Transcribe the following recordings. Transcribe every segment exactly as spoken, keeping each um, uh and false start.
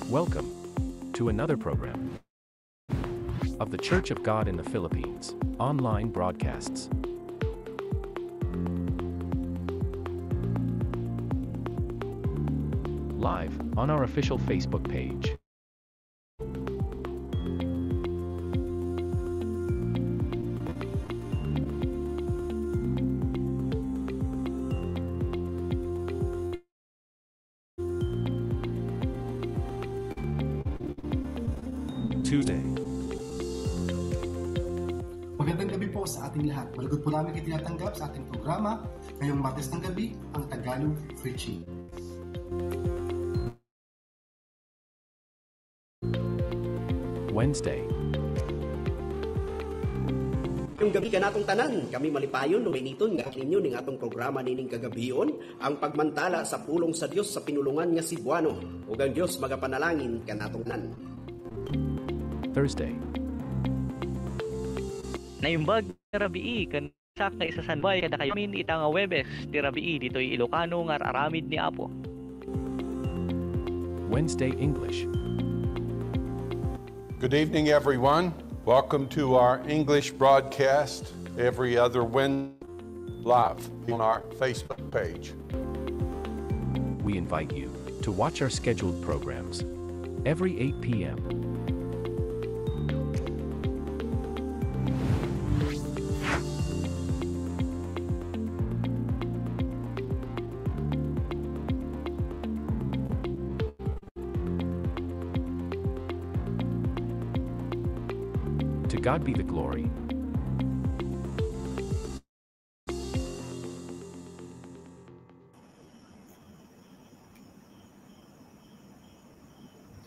Welcome to another program of The Church of God in the Philippines online broadcasts. Live on our official Facebook page. Today. Magandang gabi po sa ating lahat. Malugod po namin kayo tinatanggap sa ating programa ngayong Martes ng gabi, ang Tagalog Preaching. Wednesday. Ngayong gabi kanaton tanan, kami malipayon no mainiton nga kaninyo ning aton programa nining kagabion, ang pagmantala sa pulong sa Dios sa pinulongan nga Cebuano. Ug ang Dios magapanalangin kanaton tanan. Thursday. Naimbag nga rabii ken Sa nga isasanbay kadakayo amin ita nga Huwebes ti rabii ditoy Ilocano nga ar-aramid ni Apo. Wednesday English. Good evening, everyone. Welcome to our English broadcast every other Wednesday live on our Facebook page. We invite you to watch our scheduled programs every eight p.m. To God be the glory.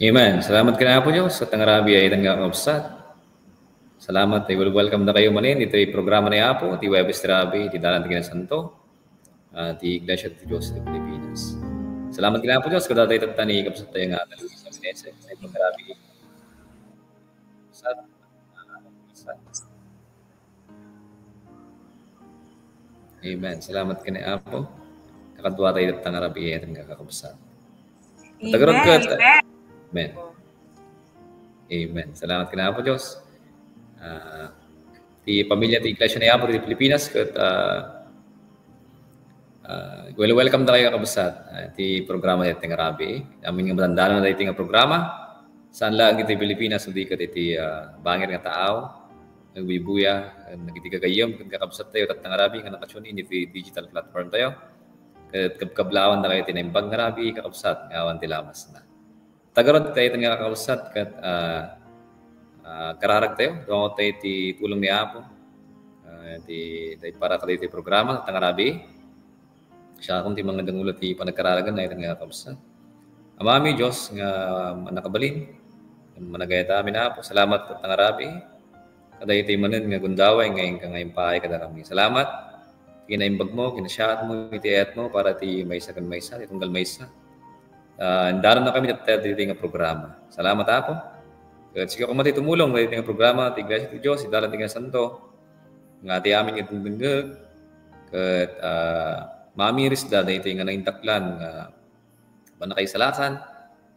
Amen. Salamat ken Apo Dios, ket nangarabi ay nga kakabsat. Salamat, ay wel-, welcome na kayo manen iti programa ni Apo, ti Huwebes ti Rabi, ti Dalan ti Kinasanto, ah, ti Iglesia ti Dios ti Pilipinas. Salamat ken Apo Dios, kadata itatta ni kabsat tayo nga Luisa Meneses, ay nangarabi. Sa-, Amen. Salamat ken Apo. Kakadua tayo itatta nga rabii nga kakabsat. Amen. Tagarot ket, amen. Amen. Amen. Salamat ken Apo Dios. Ah, ti pamilya ti Iglesia ni Apo ti Pilipinas ket, ah, Ah, wel-, welcome da kayo, kakabsat. Ah, ti programa ti nga rabii. Amin nga madandanon daytoy nga programa. Saan laeng iti Pilipinas, no di ket iti, ah, bangir nga taaw. Nagbibuya, dagiti gagayyem, ken kakabsat tayo, itatta nga rabii, nga naka-tune in iti digital platform tayo. Ket kabkablawan da kayo ti naimbag nga rabii, kakabsat, nga awan ti labasna. Tagarot tayo nga kakabsat ket, ah, ah, kararag tayo. Dumangot tayo ti tulong ni Apo. Ah, ti, ti para kadaytoy programa, itatta nga rabii. Siakon ti mangdangula ti panagkararagan na itatta nga kakabsat. Amami, Dios nga mannakabalin, managayat amin, Apo. Salamat itatta nga rabii. Kadaytoy manen nga gundaway nga inka nga impaay kadakami. Salamat. Kinaimbag mo, kinasiaat mo, iti ayat mo para ti maysa ken maysa, ti tunggal maysa. Ah, indanon na kami tatta ditoy nga programa. Salamat, Apo. Ket sika koma ti tumulong ditoy nga programa, ti Iglesia ti Dios, ti Dalan ti Kinasanto, nga ti amin nga dengdengngeg, ket, ah, mamirisda daytoy nga naindaklan nga pannakaisalakan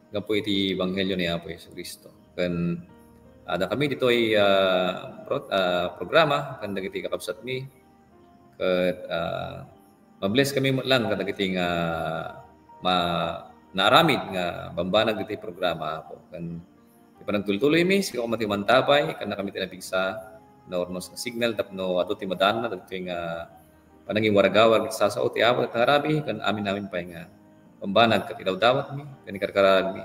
gapu iti ebanghelio ni Apo Jesu-Cristo. Ken adda kami ditoy, ah, pro-, ah, programa ken dagiti kakabsatmi. Ket, ah, mabless kami met lang kadagiti nga ma-, naaramid nga bambanag iti programa, Apo. Ken ti panagtultuloymi, sika koma ti mantapay, ken kami ti napigsa, no, no signal tapno adu ti madanna dagitoy nga panangiwaragawag iti sasao ti Apo, ket nangarabi, ken amin-amin pay nga bambanag ket idawdawatmi, ken ikarkararagmi.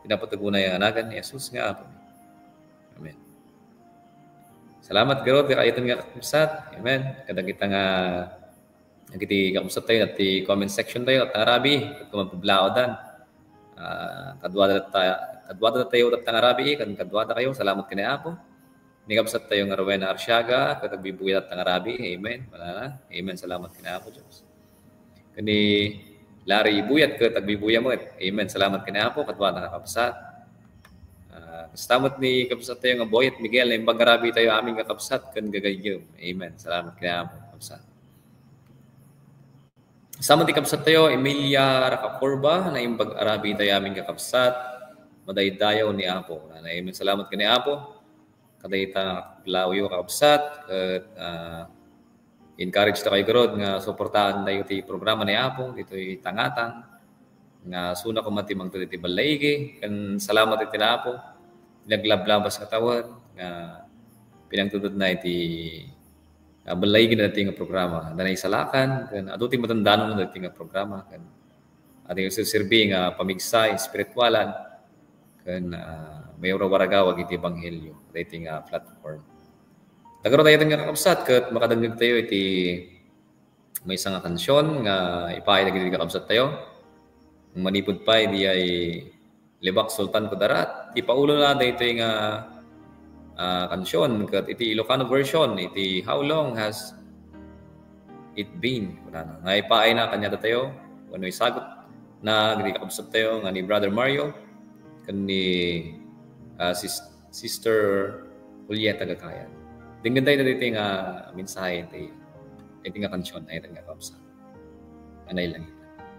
Ti napateg unay nga nagan ni Jesus nga Apomi. Amen. Salamat, garud, ti kayatan nga kakabsat. Amen. Kadagita nga, dagiti kakabsat tayo, ti comment section tayo, ket nangarabi, ket koma pablaodan. Ah, kaduada ta-, kaduada tayo, ket nangarabi, ken kaduada kayo, salamat ken ni Apo. Ni kabsat tayo nga Rowena Arsiaga, ket agbibuya itatta nga rabii. Amen. Wala na. Amen. Salamat ken Apo Dios. Ken ni Larry Ibuyat ket agbibuya met. Amen. Salamat ken Apo, kaduada nga kabsat. Ah, kasta met ni kabsat tayo nga Boyet Miguel, naimbag nga rabii tayo amin nga kabsat ken gagayyem. Amen. Salamat ken Apo, kabsat. Kasta met ti kabsat tayo, Emilia Racacorba, naimbag a rabii tayo amin nga kabsat. Madaydayaw ni Apo. Amen. Salamat ken ni Apo. Kadayta, lawiyo, kakabsat, ket, ah, encourage ta kayo, garud, nga suportaan tayo ti programa ni Apo, ditoy tangatang, nga suna koma ti mangted iti ballaigi, ken salamat iti Apo, naglablabas nga tawen, nga pinangtedna iti, ah, ballaigi na daytoy nga programa. Adda naisalakan, ken adu ti madandanon na daytoy nga programa, ken adu ti serbi nga pamigsa, espiritualan, ken, ah, maiwarawaragawag iti ebanghelio, daytoy nga platform. Tagarot tayo nga kakabsat, ket makadangeg tayo iti maysa nga kansion nga ipaay dagiti kakabsat tayo. Manipud pay, diay Lebak Sultan Kudarat, ti paulona daytoy nga, ah, kansion, ket iti Ilocano version, iti How Long Has It Been, kunana. Nga ipaayna kaniada tayo, wenno isagut na, dagiti kakabsat tayo, nga ni Brother Mario, ken ni, ah, sis-, Sister Julieta Gakayan. Denggen tayo daytoy nga mensahe iti, iti nga kansion, ay, nga kabsa. Anay lang.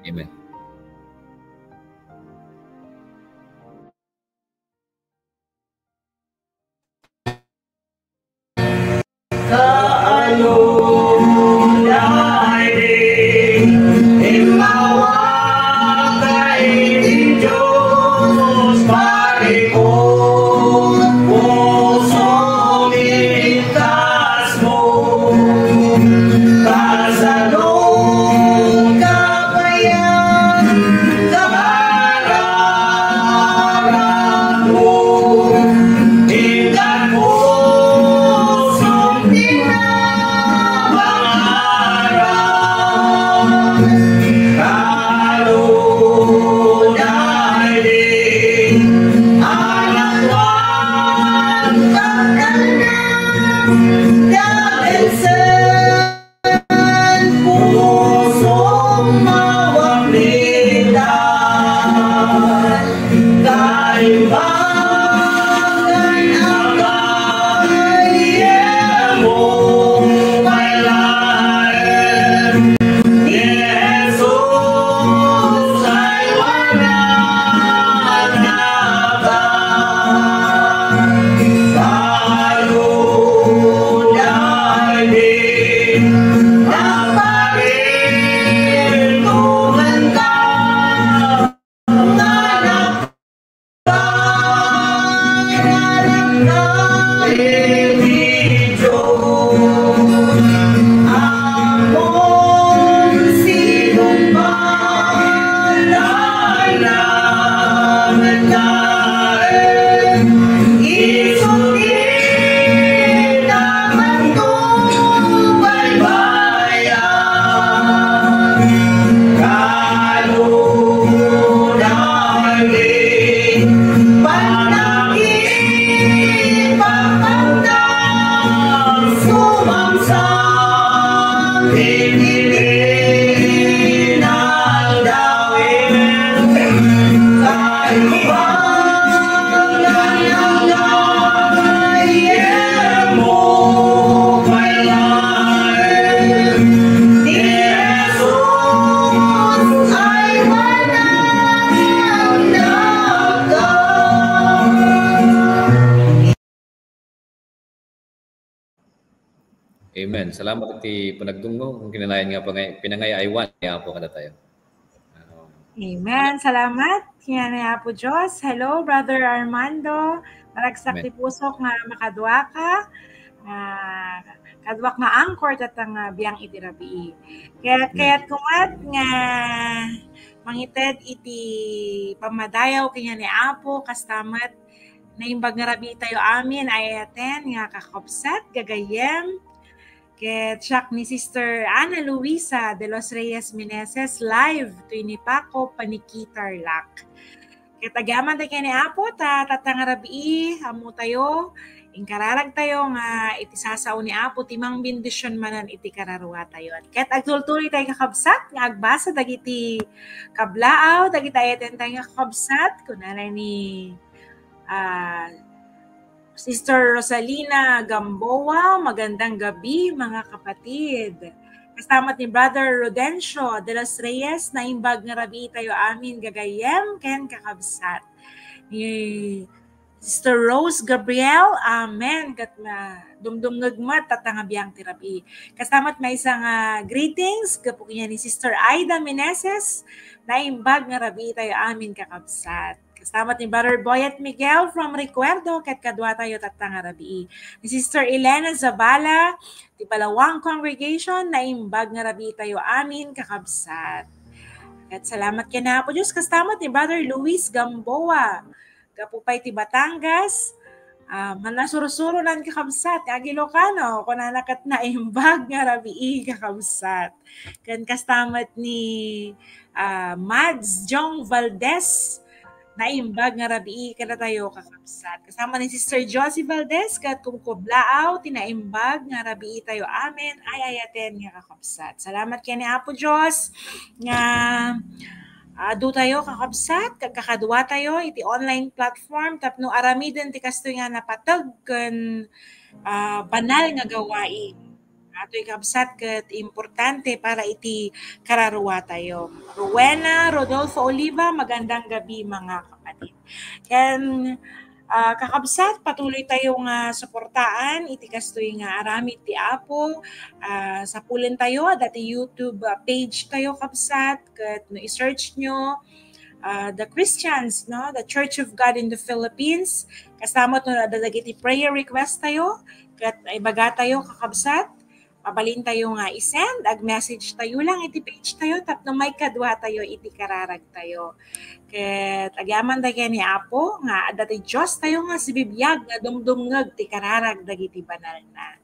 Amen. Dakel sen pusok mawaklitan, kaimbagan a gayyemmo pay laeng. Ni Jesus ay wanan. Amen. Salamat iti panagdungngo. Kung kinanayan nga pangay-, pinangay-aywan ni Apo kadatayo. Amen. Salamat. Kinayan ni Apo Diyos. Hello, Brother Armando. Maragsak ti pusok nga makaduaka. Ah, kaduak nga anchor tatta nga biang iti rabii. Kaya, kayat kumat nga mangited iti pammadayaw kanian ni Apo, kasta met naimbag nga rabii tayo amin, ay-ayaten nga kakabsat, gagayyem. Ket siak ni Sister Ana Luisa de los Reyes Meneses, live to Inipaco, Paniqui, Tarlac. Ket agyamanen tayo ken ni Apo, ta, tatta nga rabii, ammo tayo, inkararag tayo nga iti sasao ni Apo, ti mangbendision manen iti kararua tayo. Ket agtultuloy tayo kakabsat, nga agbasa dagiti kablaaw, dagiti ayaten tayo nga kakabsat, kunana ni, ah, Sister Rosalina Gamboa, magandang gabi, mga kapatid. Kasta met ni Brother Rodencio de los Reyes, naimbag nga rabii tayo amin gagayyem ken kakabsat. Ni Sister Rose Gabriel, amen. Ket madumdumngeg met tatta nga biang ti rabii. Kasta met maysa nga greetings gapu kanian ni Sister Aida Meneses, naimbag nga rabii tayo amin kakabsat. Kasta met ni Brother Boyet Miguel from Recuerdo, ket kadua tayo tatta nga rabii. Ni Sister Elena Zabala, ti Palawang Congregation, naimbag nga rabii tayo amin kakabsat. Ket salamat ken Apo Diyos, kasta met ni Brother Luis Gamboa, gapu pay ti Batangas, ah, manasursuro nan kakabsat, agi Ilocano, kunana ket naimbag nga rabii kakabsat. Ken kasta met ni, ah, Mads Jong Valdez, naimbag nga rabii kadatayo kakabsat. Kasta met ni Sister Josie Valdez, ket kumkublaaw ti naimbag nga rabii tayo amin, ay-ayaten nga kakabsat. Salamat ken ni Apo Diyos nga adu tayo kakabsat, ket kakadua tayo iti online platform tapno aramiden ti kastoy nga napateg ken, ah, banal nga gawain. Atoy kabsat ket importante para iti kararua tayo. Rowena Rodolfo Oliva, magandang gabi, mga kapatid. Ken, ah, kakabsat, patuloy tayo nga suportaan iti kastoy nga aramid ti Apo. Ah, sapulen tayo, adda ti YouTube, ah, page tayo, kabsat, ket no i-search nyo, ah, The Christians, no? The Church of God in the Philippines. Kasta met no adda dagiti prayer request tayo, ket ibaga tayo, kakabsat, mabalin tayo nga i-send, ag-message tayo lang iti page tayo tapno maikadua tayo iti kararag tayo. Ket agyamanen tayo ken ni Apo nga adda ti Dios tayo nga sibibiag nga dumdumngeg ti kararag dagiti banalna.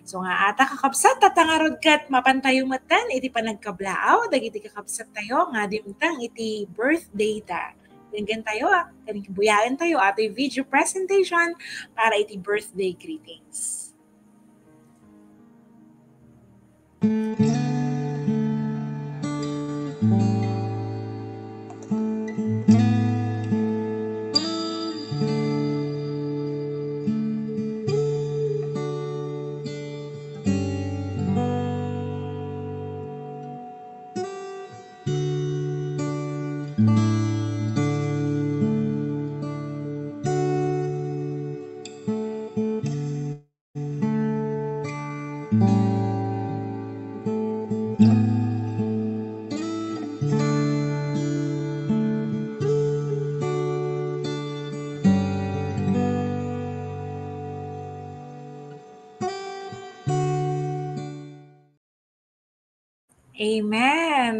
So nga ata, kakabsat, tatta ngarud ket mapan tayo metten iti panagkablaaw dagiti kakabsat tayo nga dimteng iti birthday da. Denggen tayo, ah, ken buyaen tayo atoy video presentation para iti birthday greetings. Amen.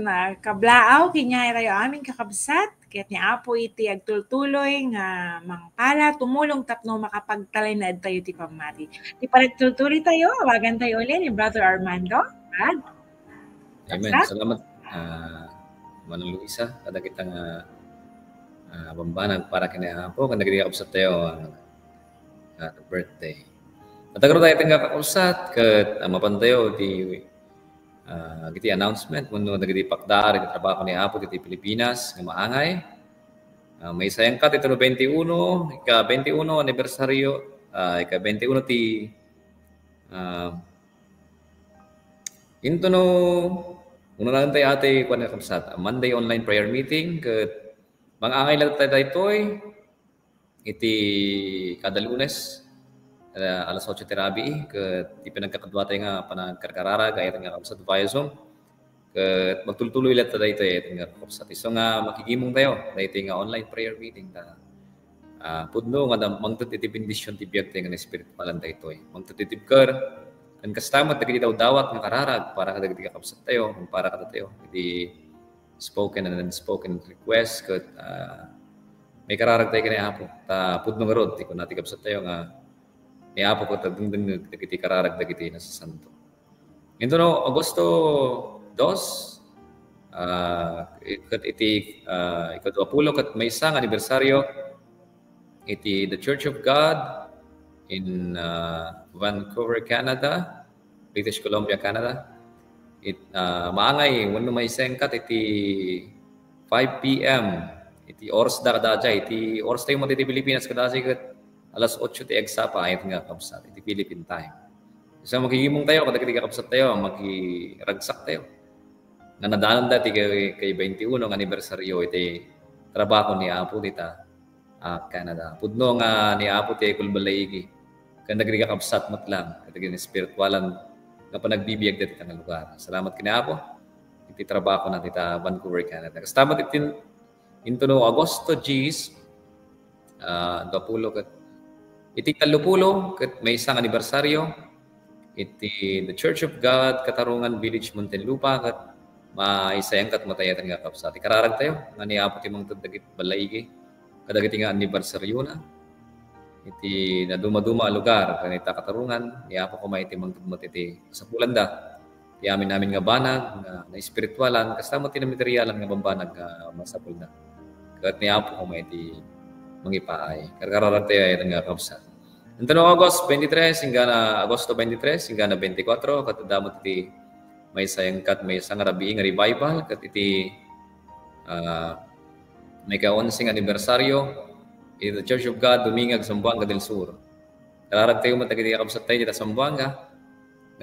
Ah, kablaaw, kaniatayo amin, kakabsat, ket ni Apo iti agtultuloy nga mangpala, tumulong tapno makapagtalinaedtayo ti pammati. Ti panagtultuloytayo, awagantayo uli ni Brother Armando. Brad? Amen. Kakabsat? Salamat, ah, Manang Luisa, kadagita nga, ah, bambanag para ken ni Apo, ken dagiti kakabsattayo, ah, ah, birthday. Ket agartayo nga kakabsat, ket, ah, mapantayo ti ah, dagiti announcement wenno dagiti pakdaar iti trabaho ni Apo iti Pilipinas nga maangay. Ah, maysa yangkat iti no twenty-one, ika twenty-one anniversario, ah, ika twenty-one ti, ah, into no, unanantayo iti kuan nga kabsat, ah, Monday online prayer meeting, ket mangangay latta daytoy iti kada Lunes, ah, alas otso ti rabii, ket ti pinagkakaduatayo nga panagkarkararag, ayat nga kabsat via Zoom, ket magtultuloy latta daytoy, ayat nga kabsat. Isu nga makigimongtayo, daytoy nga online prayer meeting ta, ah, pudno nga da-, mangted iti bendision ti biagtayo nga espiritualan daytoy. Mangted iti ibker, ken kasta met dagiti dawdawat nga kararag para kadagiti kakabsattayo, ken para kadatayo, iti spoken and unspoken request, ket, ah, maikararagtayo ken ni Apo. Ta pudno ngarud, ti kuna ti kabsattayo nga ni Apo ket agdengdengngeg dagiti kararag dagiti nasasanto. Intono Agosto dos, ah, ket iti, ah, ikadua pulo ket maysa nga anibersario iti The Church of God in, ah, Vancouver, Canada, British Columbia, Canada. It, ah, maangay wenno maisengkat iti five P M iti oras da kadajay, iti oras tayo mo iti Pilipinas kadajay ket alas otso ti eksakto, ayat nga kabsat, iti Philippine time. So, makigimongtayo kadagiti kakabsattayo, makiragsak tayo. Nga nadanonda ti kay, kay twenty-one nga anibersario iti trabaho ni Apo dita, ah, Canada. Pudno nga ni Apo ti kulbalaigi. Ken dagiti kakabsat met lang, kadagiti espiritualan nga panagbibiag dita nga lugar. Salamat ken ni Apo iti trabahona dita Vancouver, Canada. Kasta met iti intono Agosto diyes, ah, dua pulo ket iti tallo pulo ket maysa nga anibersario iti The Church of God, Katarungan Village, Muntinlupa, ket maisayangkat met ayat nga kabsat. Ikararagtayo nga ni Apo ti mangted dagiti balaigi, kadagiti nga anibersariona, iti nadumaduma a lugar, ken ita Katarungan, ni Apo koma iti mangted met iti kasapulanda. Ti amin-amin nga banag nga naespiritualan, kasta met ti namaterialan nga bambanag nga masapulda. Ket ni Apo koma iti mangipaay. Karkararag tayo ayat nga kabsat. Intono August twenty-three, inggana Agosto twenty-three, inggana twenty-four, ket adda met iti maysa yangkat, maysa nga rabii nga revival, ket iti, ah, maika-onse nga anibersario, iti The Church of God, Duminga, Zamboanga del Sur. Kararag tayo met dagiti kakabsat tayo dita Zamboanga,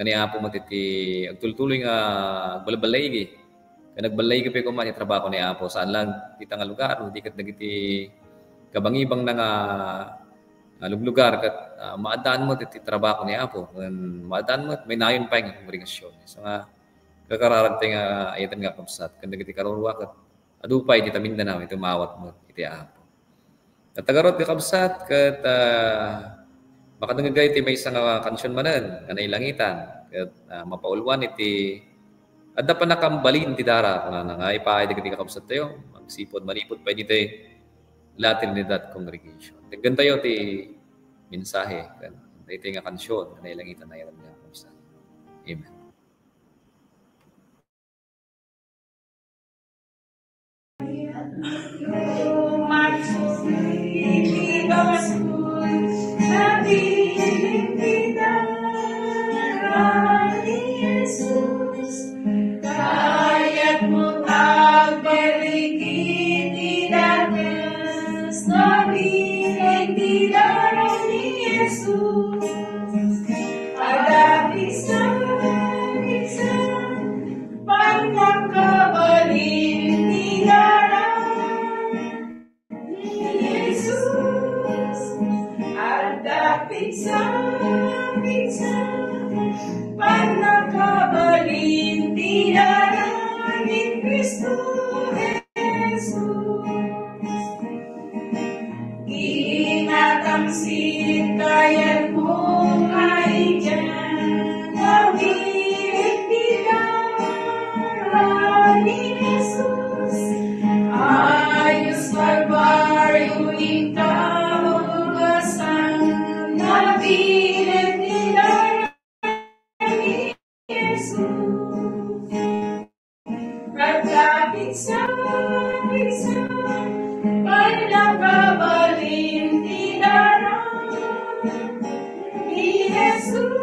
nga ni Apo met iti agtultuloy nga agbalbalaigi. Ken agbalbalaigi pay koma ti trabaho ni Apo. Saan lang dita nga lugar, no di ket dagiti kabangibangna nga, ah, luglugar ket, ah, maaddaan met iti trabaho ni Apo. Ken maaddaan met, maynayon pay nga kongregasion. So nga, karkararag tayo nga ayat nga kabsat. Ken dagiti karurua ket adu pay dita Mindanao, iti maawat met iti Apo. Ket agarod nga kabsat, ket, ah, makadengngeg iti maysa nga kansion manen nga nailangitan, ket, ah, mapauluan iti adda pannakabalin ti dara, kunana nga ipaay dagiti kakabsat tayo, magsipud, manipud pay ditoy La Trinidad Congregation. Denggen tayo ti mensahe, ken daytoy nga kansion nga nailangitan nga kabsat. Amen. Kayatmo agbalik iti dakes, nabileg ti dara ni Jesus. Adda pigsa-pigsa, pannakabalin ti dara ni Jesus. Adda pigsa-pigsa, Pagkapigsa-pigsa, pannakabalin ti dara ni Jesus.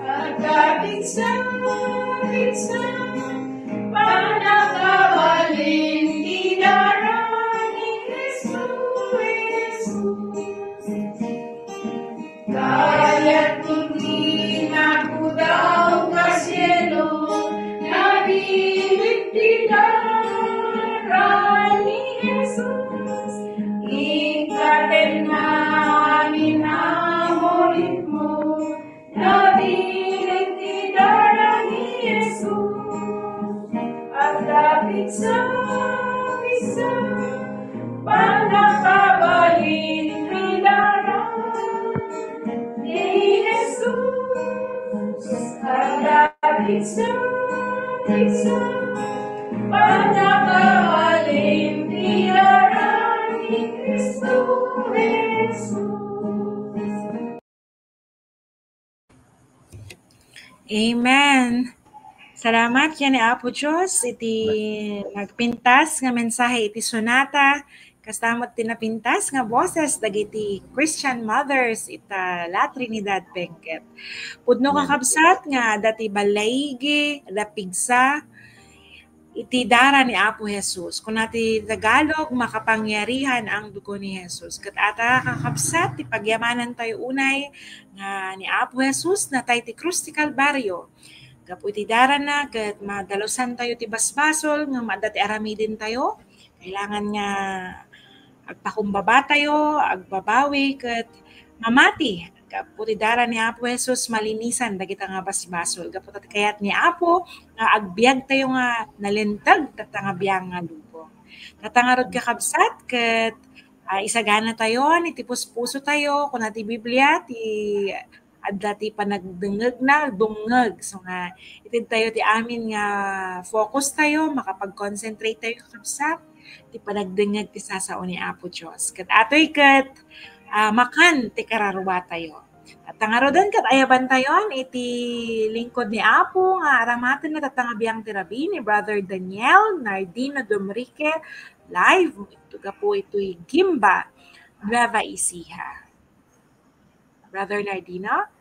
Pagkapigsa-pigsa, pannakabalin ti dara ni Cristo Jesus. Kayat ti nakudaw ka sielo, nabilin ti dara ni Jesus. Inkatenna amin a muritmo, nabilin ti dara ni Jesus. Adda pigsa-pigsa, pannakabalin ti dara ni Jesus. Adda pigsa-pigsa, pannakabalin ti dara ni Cristo Jesus. Amen. Salamat ken ni Apo Dios iti nagpintas nga mensahe iti sonata, kasta met ti napintas nga boses dagiti Christian mothers ita La Trinidad Benguet. Pudno, kakabsat, nga adda ti balaigi, adda pigsa iti dara ni Apo Jesus. Kuna ti Tagalog, makapangyarihan ang dugo ni Jesus. Ket ata, kakabsat, ti pagyamanan tayo unay nga ni Apo Jesus natay ti krus ti Kalbario. Gapu iti darana, ket madalusan tayo ti basbasol nga adda ti aramiden tayo. Kailangan nga agpakumbaba tayo, agbabawi, ket mamati. Gapu ti dara ni Apo Jesus, malinisan dagita nga basbasol. Gapu ta kayat ni Apo nga agbiag tayo nga nalinteg tatta nga biang nga lubong. Tatta ngarud, kakabsat, ket, ah, isagana tayo iti puspuso tayo, kuna ti Biblia, ti adda ti panagdengngegna, dumngeg. So nga, ited tayo ti amin nga focus tayo, makapag-concentrate tayo, kakabsat, ti panagdengngeg ti sasao ni Apo Dios. Ket atoy ket, ah, makan ti kararua tayo. Ket ngaruden ket ayaban tayon iti lingkod ni Apo nga aramatenna tatta nga biang ti rabii ni Brother Daniel Nardino Dumrique, live gapu itoy Guimba, Nueva Ecija. Brother Nardino?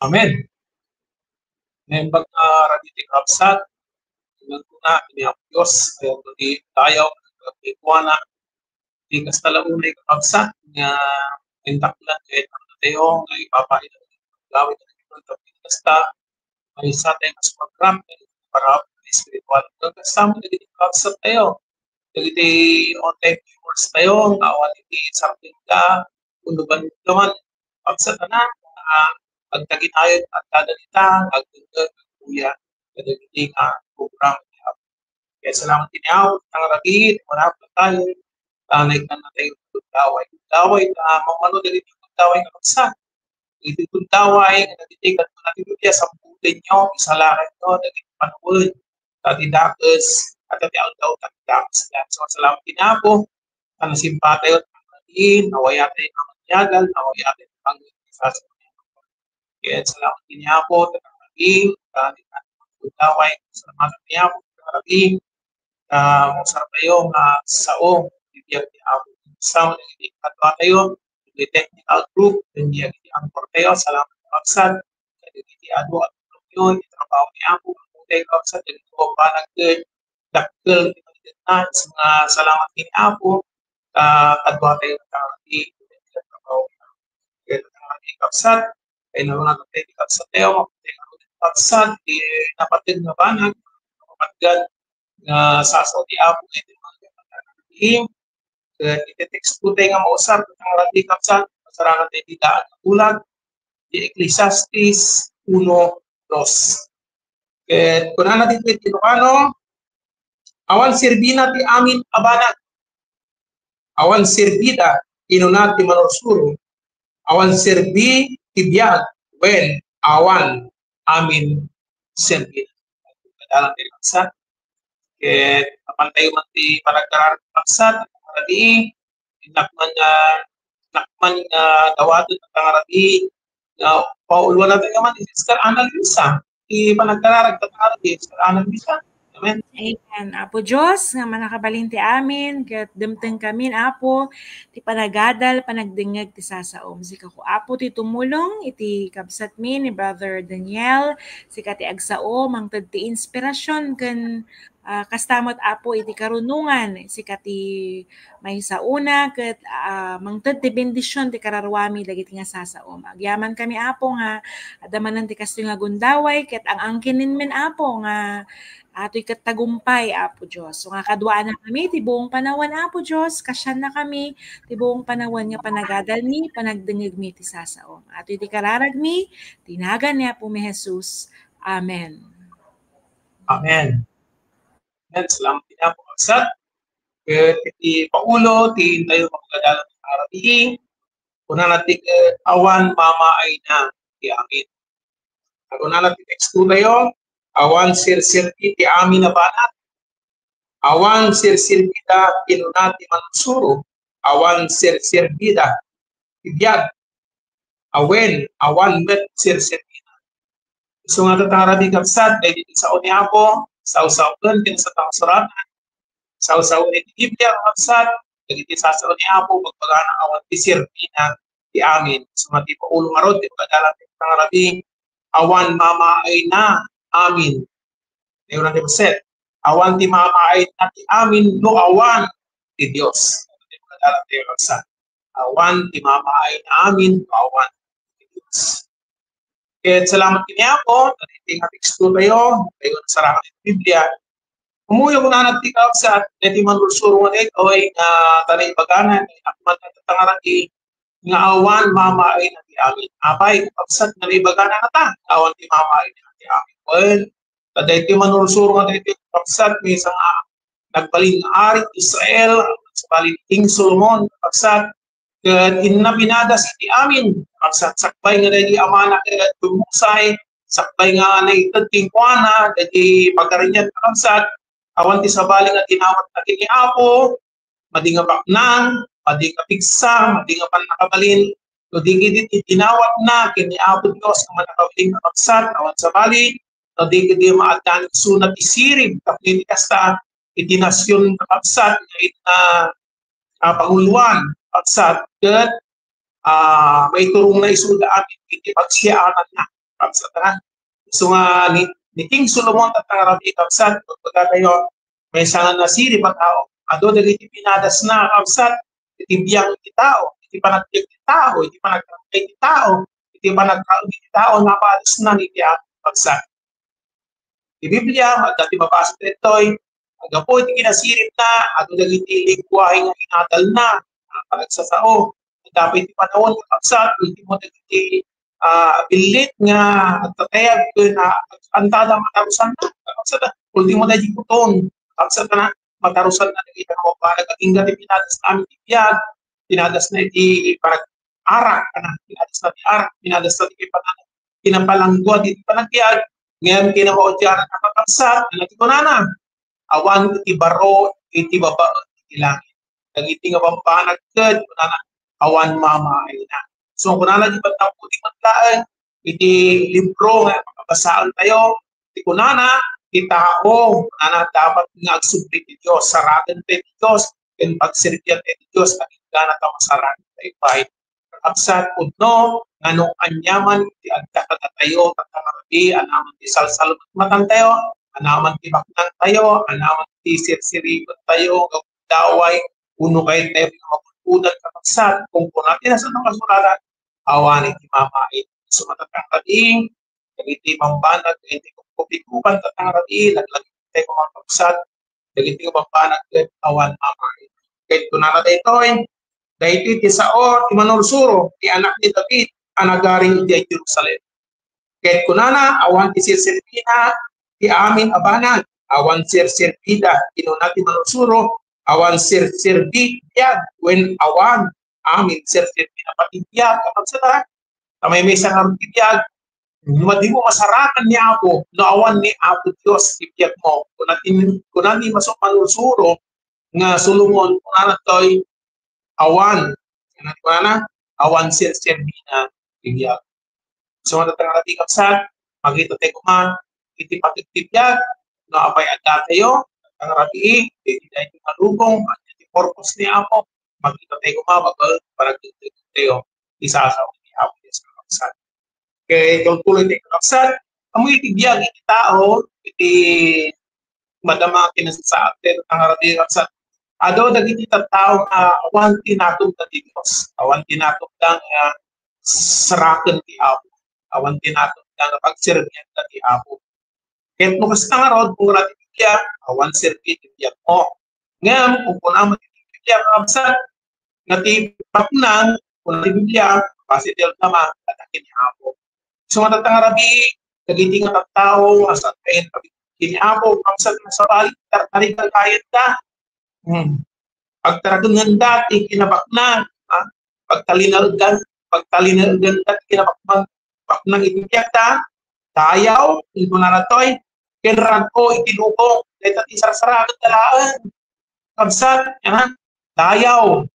Amen. Naimbag a rabii ti kabsat, nagkuna iti Apo Dios, kayat ti dayaw, kayat ti kuana, ti kasta la unay, kakabsat, nga indaklan ket tayo nga ipapaila ti gawid iti kasta, maysa tayo nga program para espiritual. Kasta met dagiti kabsat tayo, dagiti online viewers tayo nga awan iti sartingda, kuno ban naman, kabsat, a, agtagitayo, agdadalita, agdengngeg, agkuya kadagiti nga program. Kaya salamat iti Apo, nga rabii, manapot tayo, ah, naikkan na tayo gundaway. Gundaway, ah, mamano dagiti gundaway nga kabsat. Iti gundaway nga dagiti kadto na ti Biblia, samputenyo, isalakanyo dagiti panawen, ta ti dakes, ta ti aldaw, ta ti dakes. Kaya salamat iti Apo, ta nasimba tayo, ti, nawayat tayo nga manyagal, nawayat tayo nga manyagal. Ket salamat iti Apo, ta ti, ta ti gundaway, salamat iti Apo, ta ti, ah, mausar tayo nga sao ti biag ti Apo. Sao dagiti kadua tayo, iti technical group, ken dagiti anchor tayo, salamat, kakabsat, kadagiti adu a tulongyo, iti trabaho ni Apo, mabuti, kakabsat, dagiti banag ken dakkel ti pagdetna, nga salamat iti Apo, ah, kadua tayo nga iti trabaho ni Apo. Ket, ah, iti kabsat, kay naunat tayo iti kabsat tayo, mabuti nga kabsat, ti napateg nga banag, mapatgan, nga sasao ti Apo iti mga ket iti text tayo nga mausar, ket nga rabii, kabsat, masarangan tayo ti daan nga bulag, ti Ecclesiastes uno dos. Ket kunana ditoy ti Ilocano, awan serbina ti amin a banag. Awan serbida, kinuna ti manursuro. Awan serbi ti biag, wen, awan amin serbi. Kadalan ti kabsat. Ket apan tayo man ti panagkararag ti kabsat, nga rabii, innak man nga, innak man nga dawaten, nga rabii, nga Pauluan natin naman ni Sister Annalisa. Ti panagkararag, tataro ni Sister Annalisa. Amen. Amen. Apo Dios, nga mannakabalin ti amin, ket dimteng kamin, Apo, ti panagadal, panagdengngeg ti sasaom. Sika ko, Apo, ti tumulong iti kabsatmi ni Brother Daniel, sika ti agsao, mangted ti inspirasyon ken, ah, kasta met, Apo, iti karunongan, sika ti maisauna ket, ah, mangted ti bendision ti kararuami dagiti nga sasaom. Agyamankami, Apo, nga adda manen ti kastoy nga gundaway ket ang-angkinen men, Apo, nga atoy ket tagumpay, Apo Dios. So nga kaduaannakami ti buong panawen, Apo Dios, kasiannakami ti buong panawen nga panagadalmi, panagdengngegmi ti sasaom. Atoy ti kararagmi, ti nagan ni Apomi Jesus. Amen. Amen. Amen. Salamat ti Apo, kabsat. Ket iti paulo ti intayo nga pagadalan ti arabii, kunana ti, eh, awan mamaayna ti amin. Kunana ti teksto tayo, awan serserbi ti amin a banag. Awan serserbida, kinuna ti manursuro, awan serserbida ti biag. Awen, awan met serserbida. Isu nga tatangarabi, kabsat, dagiti sao ni Apo, sawsawen ken sa pangsuratan. Sawsawen iti Biblia, kabsat, dagiti sasao ni Apo, bagbagana awan ti serbina ti amin. Isu nga ti paulo ngarud ti pagadalan ti tatangarabi, awan mamaayna amin. Ti una ti paset, awan ti mamaayna ti amin no awan ti Dios. Ti pagadalan ti, kabsat. Awan ti mamaayna amin no awan ti Dios. Ket salamat ken ni Apo, dagiti nga teksto tayo, tayo nasarangan ti Biblia. Umuyo kunana ti kabsat, dagiti manursuro nga daytoy, nga ta naibagana, nga awan mamaayna ti amin. Apay, kabsat, nga naibagana nga ta, awan ti mamaayna ti amin. Well, ta daytoy manursuro nga daytoy kabsat, maysa nga nagbalin nga ari Israel, sabali ni King Solomon, kabsat, ket inna pinadas iti amin, kabsat, sakbay nga dagiti amana ket bummusay, sakbay nga naited kenkuana dagiti pagarian, kabsat, awan ti sabali nga dinawatna ken ni Apo, madi nga baknang, madi nga pigsa, madi nga pannakabalin, no di ket iti dinawatna ken ni Apo Dios nga mannakabalin nga kabsat, awan sabali, no di ket di maaddan isuna ti sirib, tapno iti kasta, iti nasion nga kabsat, nga iti na, ah, panguloan, kabsat, ket, ah, maiturongna isuda amin iti pagsiaananna, kabsat, ha? Isu nga ni, ni King Solomon, tatangarabi, kabsat, pagpagatayo, maysa nga nasirib a tao. Adu dagiti pinadasna, kabsat, iti biag ti tao, iti panagbiag ti tao, iti panagtangkay ti tao, iti panagkaagi ti tao, napadasna iti Apo, kabsat. Ti Biblia, adda ti mabasa daytoy, gapu iti kinasiribna, adu dagiti lenguahe nga inadalna, a panagsasao. Adda pay ti panawen, kabsat, ultimo dagiti, ah, billit nga agtatayab ken, ah, antada matarusanna, kabsat, ultimo dagiti kuton, kabsat, na matarusanna dagiti nga mababbaleg. Agingga ti pinadasna amin ti biag, pinadasna iti panag-arak, kana, pinadasna ti arak, pinadasna ti panag-, kinapalangguad iti panagbiag, ngem kinamaudiaran a kakabsat, ania ti kunana? Awan iti baro iti babaen iti langit. Dagiti nga bambanag ket kunana, awan mamaayna. So, kunana di bantang puti met laeng iti libro nga pakabasaen tayo, ti kunana, ti tao, kunana, dapat nga agsubli ti Dios, saraden ti Dios, ken pagserbian ti Dios, agingga ta masaraden tayo pay. Kakabsat, pudno nga no aniaman ti adda kadatayo, tatangarabi, anaman ti salsalmagmatantayo, anaman ti baknangtayo, anaman ti sirsiriben tayo, nga gundaway, wenno kayat tayo nga makulkudan, kakabsat, kung kuna ti Nasantoan a Kasuratan, awan iti mamaayna. So, tatangarabi, dagiti bambanag, dagiti kupkupikupan, tatangarabi, laglagipen tayo, kakabsat, dagiti bambanag ket awan mamaayna. Ket kunana daytoy, daytoy ti sao ti manursuro, ti anak ni David a nagari idiay Jerusalem. Ket kunana, awan ti serserbina ti amin a banag, awan serserbida, kinuna ti manursuro, awan serserbi biag, wen awan amin serserbina pati biag, kakabsat, ta maymaysa ngarud ti biag, no di mo masarakan ni Apo, no awan ni Apo Dios ti biagmo. Kuna ti, kuna ni masu-, manursuro nga Solomon, kunana toy, awan, kunana, awan serserbina ti biag. So, nga tattang rabii, kabsat, makita tayo kuma, iti pateg ti biag, no, apay adda tayo, tattang rabii, iti tayo malubong, iti purpose ni Apo, makita tayo kuma, bago, para tayo, isasaw ni Apo Dios, kabsat. Kay tultuloy ti kakabsat, ammom iti biag iti tao, iti madama a kinasasaad, pero tangarabi, kakabsat, adu dagiti tattao nga awan ti natugda ti Dios, awan ti natugda nga saraken ti Apo, awan ti natugda nga pagserbianda ti Apo. Ket no kasta ngarud, kuna ti Biblia, awan serbi ti biagmo. Ngem, kung kuna mo ti Biblia, kakabsat, nga ti baknang, kuna ti Biblia, base ti aldaman, kadagiti Apo. So, nga tattang rabii, dagiti nga tattao, nga saan kayo, ken ni Apo, kakabsat, nga sabali, tartarigan kayat da. Hmm. Pagtarakennanda ti kinabaknang, ha? Pagtalinaegan, pagtalinaeganda ti kinabaknang, baknang iti biagda, dayaw, inkunana toy, ken rag-o iti lubong, dayta ti sarsaraket da laeng. Kabsat, ha? Dayaw,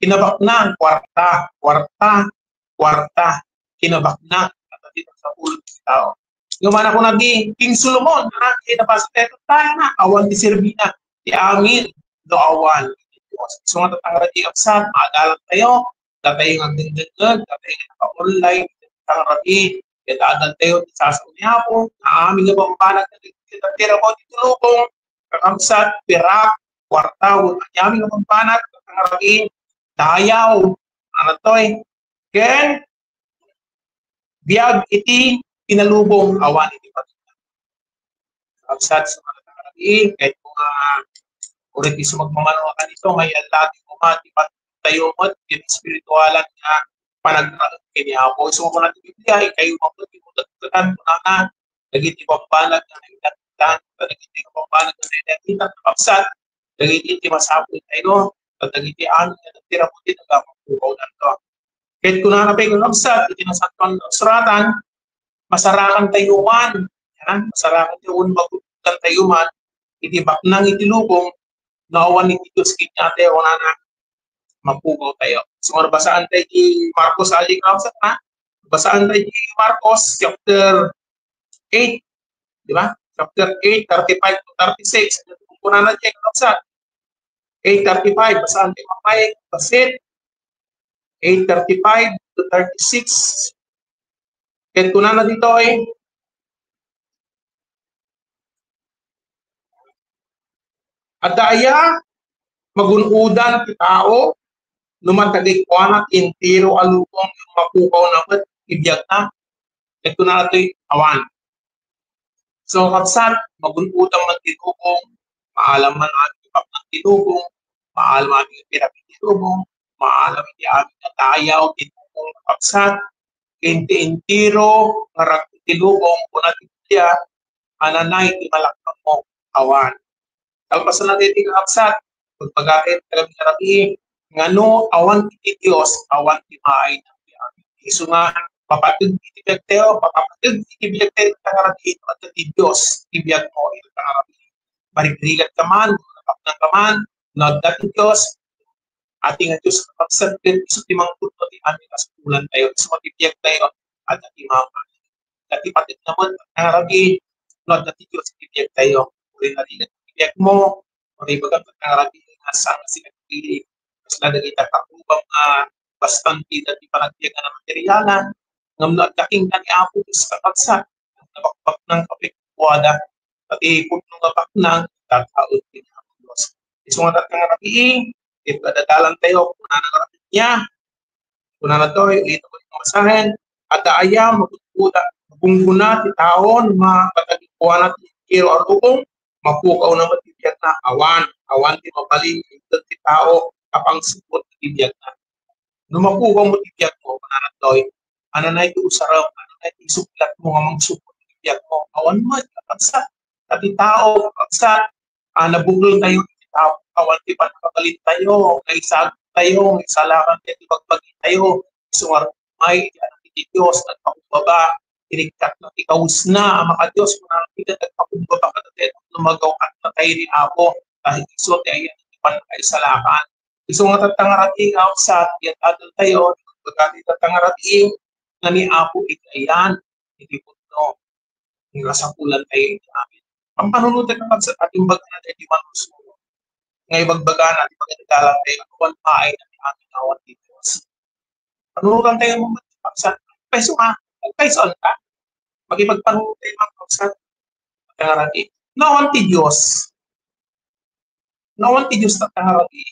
kinabaknang, kuarta, kuarta, kuarta, kinabaknang, ket ti sapululo ti tao. Ngem kuna ni King Solomon, ha, kinabasa tayo, tayo na, awan ti serbina, ti amin, no awan ti Dios. So, nga tattang rabii, kabsat, maadalan tayo, datayo nga agdengdengngeg, datayo nga naka-online, tattang rabii, ket adal tayo, ti sasaw ni Apo, nga amin nga bambanag, nga nagtira mo, ti tulukong, kakabsat, pirak, kuarta, wenno amin nga bambanag, tattang rabii, dayaw, ano to eh, ken, biag iti kinalubong awan iti pateg. Kabsat, so, nga tattang rabii, ket kung, ah, uray ti sumagmamano nga kanito, nga iallati koma ti pateg tayo met, iti espiritualan nga panagraem ken ni Apo. So, kuna ti Biblia, ikayo met ti mutektekan, kunana, dagiti bambanag nga nailatan, dagiti bambanag nga nailatan, kabsat, dagiti ti masapul tayo, dagiti amin nga nagtira mo ti nagamapukaw nanto. Ket kunana pay, kakabsat, iti Nasantoan a Kasuratan, masarakan tayo man. Yan, masarakan tayo man, magututan tayo man. Iti baknang iti lubong, no awan iti Dios kaniatayo, kunana, mapukaw tayo. So, basaan tayo ti Marcos, ali, kakabsat, ha? Basaan tayo ti Marcos chapter eight, di ba? Chapter eight, thirty-five to thirty-six. Kunana diay, kakabsat. Eight thirty-five, basaan tayo, mapay, basit. Eight thirty-five to thirty-six. Ket kunana ditoy, adda aya magun-odan ti tao no matagikuana ti entero a lubong, mapukaw na met ti biagna? Ket kunana toy, awan. So, kabsat, magun-odan man ti lubong, maalam man amin ti baknang ti lubong, maalam amin ti pirak ti lubong, maalam ti amin nga dayaw ti lubong, kabsat, ken ti entero nga rag-o ti lubong, kuna ti Biblia, ananay ti malaknangmo, awan. Kalpasan na ti kakabsat, pagpagari, talaga rabii, nga no awan iti Dios, awan ti maaydang ti amin. Isu nga, mapateg iti biag tayo, mapateg iti biag tayo, tattang rabii, no adda ti Dios, ti biag mo, iti tattang rabii. Marigrigat ka man, mapaknang ka man, no adda ti Dios, ati nga Dios, kakabsat, ken isu ti mangpudno ti amin a sukulan tayo, isu nga ti biag tayo, adda ti mama. Dati pateg na met, tattang rabii, no adda ti Dios, ti biag tayo, uri na ti biag mo, Uri, baga, tattang rabii, nga saan nga sinagpili. Kasla dagita kakubang nga bastante dati panagbiagan a materialan. Ngem no adda kenka ni Apo Dios, kakabsat, nabakbaknang ka pay kukuada. Pati pudno nga baknang, tataud ken ni Apo Dios. Isu nga tattang rabii, ket adadalan tayo, kunana nga rabii niya. Kunana toy, ulitek ko ti basaen, adda aya magungguna, magungguna ti tao no matagikuana ti entero a lubong, mapukaw na met ti biagna? Awan, awan ti mabalin inted ti tao a pangsupot iti biagna. No mapukaw mo ti biagmo, kunana toy, ananay ti usarem, ananay ti isuklatmo nga mangsupot iti biagmo? Awan met, kakabsat. Ket ti tao, kakabsat, ah, nabukel tayo iti tao, awan ti pannakabalin tayo, naisagek tayo, naisalakan tayo ti bagbagi tayo, isu nga rumay iti Anak iti Dios, nagpakumbaba, inikkat na ti kawesna a maka-Dios, kunana ti nagpakumbaba kadatayo, no magaw-at na tayo ni Apo, ta isu ti ayan ti pannakaisalakan. Isu nga tattang rabii, kakabsat, ket adal tayo, pagkati tattang rabii, nga ni Apo iti ayan iti pudno. Nga kasapulan tayo iti amin. Pampanunoten, kakabsat, a imbagana daydi manusuro nga ibagbagana ti pagdadalan tayo, awan maay na ti amin awan ti Dios. Panunotan tayo mo, kakabsat. Payso nga, payso anta. Makipagpanunot tayo, kakabsat. Tangaragi. No, awan ti Dios. No, awan ti Dios ta tangaragi.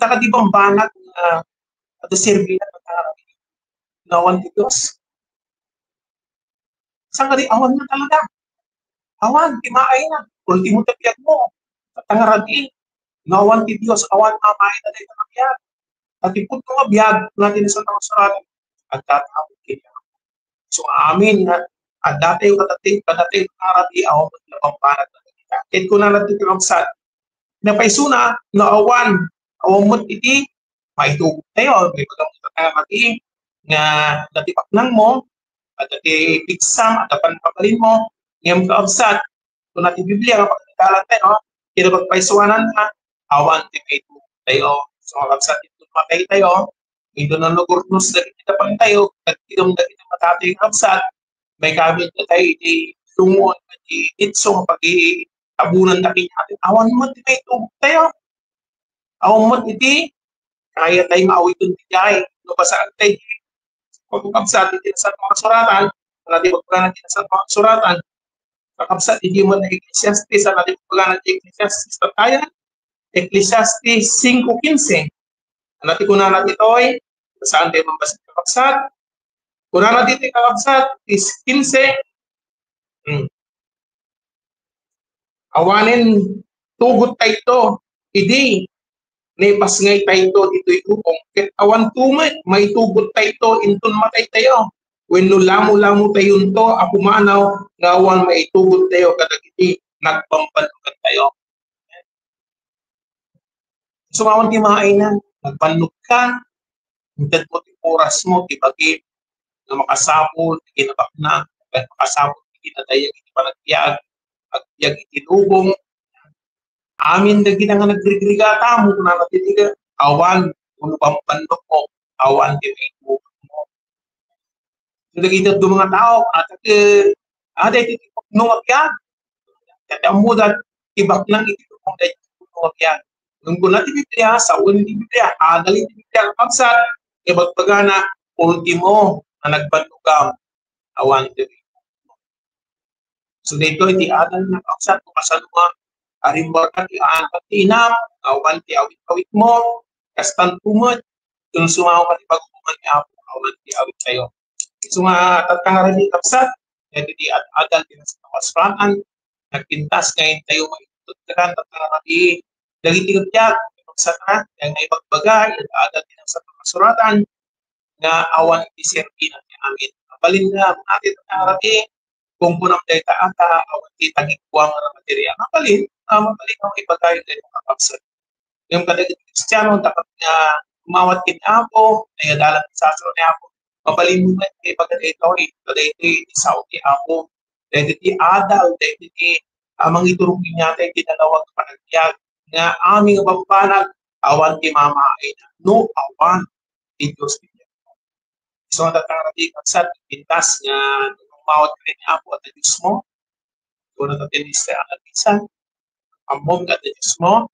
Ta kadi bambanag nga adda serbi na ta tangaragi. No, awan ti Dios. Saan kadi awan na talaga? Awan, ti maay na. Ultimo ta biag mo. Ta tangaragi. No, awan ti Dios, awan a maay na dayta nga biag. Ta ti pudno nga biag, nga ti nasanto nga surat, agtatawag kini. So, amin nga, adda tayo kadati, kadati nga rabi, awan met nga bambanag na kita. Ket kunana ti kakabsat, napaysona, no awan, awan met iti, maitugot tayo, may pagkamutan tayo mati, nga dati baknang mo, at dati pigsam, at dapan pabalin mo, ngem kakabsat, kuna ti Biblia nga pagkakitalan tayo, no? Kinapagpaysuanan na, awan ti maitugot tayo. So, kakabsat, iti matay tayo, iti nalugurnos dagiti dapan tayo, ket idem dagiti matay tayo, kakabsat, maikabit na tayo iti lungon, iti itso nga pag-iibunan na kanya. Awan mo ti maitugot tayo. Awan mo iti kaya tayo nga awiten ti jay. No, basaan tayo. Pagkakabsat, iti nasanto nga suratan, ano ti pagkakabsat, iti nasanto nga suratan, kakabsat, iti mo na Ecclesiastes, ano ti pagkakabsat, iti Ecclesiastes, tayo, Ecclesiastes five quince. Ano ti kunana ditoy? Saan tayo mambasa, kakabsat? Kunana ditoy, kakabsat, is quince. Hmm. Awanen tugot tayo idi naipasngay tayo ditoy ubong. Ket awan tumet, maitugot tayo inton matay tayo. Wenno lamo-lamo tayonto a pumanaw nga awan maitugot tayo kadagiti nagbambannogan tayo. Sumawan ti maay na, nagbannog ka, inted mo ti oras mo, ti bagim, nga makasapul, ti kinabaknang, ken makasapul, ti kinadayag, iti panagbiag, agbiag iti lubong. Amin dagita nga nagrigrigata mo, kunana ti Biblia, awan, no bambannog mo, awan ti maitugot mo. So, dagiti adu nga tao, atak, eh, ah, daytoy ti pudno nga biag. Ket ammoda, ti baknang iti lubong daytoy ti pudno nga biag. Ngem kuna ti Biblia, sawen ti Biblia, adal ti Biblia, kakabsat, ibagbagana, ultimo nga nagbannogam, awan ti So, daytoy ti adal nga kakabsat, no kasano nga arimmuarka ti anak ti inam, awan ti awit-awitmo, kastan met, no sumawa ka ti paghuman ni Apo, awan ti awit tayo. So nga, tatta nga rabii, kakabsat, daytoy ti ad-, adal ti nasanto nga kasuratan, nagpintas nga intayo maitudturan, tatta nga rabii, dagiti biag, kakabsat, nga ibagbaga, iti adal ti nasanto nga kasuratan, nga awan iti serbina ti amin. Mabalin nga, iti tatta nga rabii, kunkunam dayta a ta, awan ti tagikuam nga material. Mabalin, ah, mabalin nga maibagay dayta, kakabsat. Ngem kadagiti Kristiano, dapat nga umawat ken Apo, nayadalan ti sasao ni Apo. Mabalin met nga ibaga daytoy, ta daytoy ti sao ti Apo. Daytoy ti adal, daytoy ti, ah, mangiturong kaniata iti nalawag a panagbiag, nga amin nga bambanag, awan ti mamaayna, no awan ti Dios ti Dios. So, tatta nga rabii, kakabsat, pintas nga umawat ken ni Apo a Diosmo. Kuna ta ti Mister Analisa, ammom nga adda Diosmo,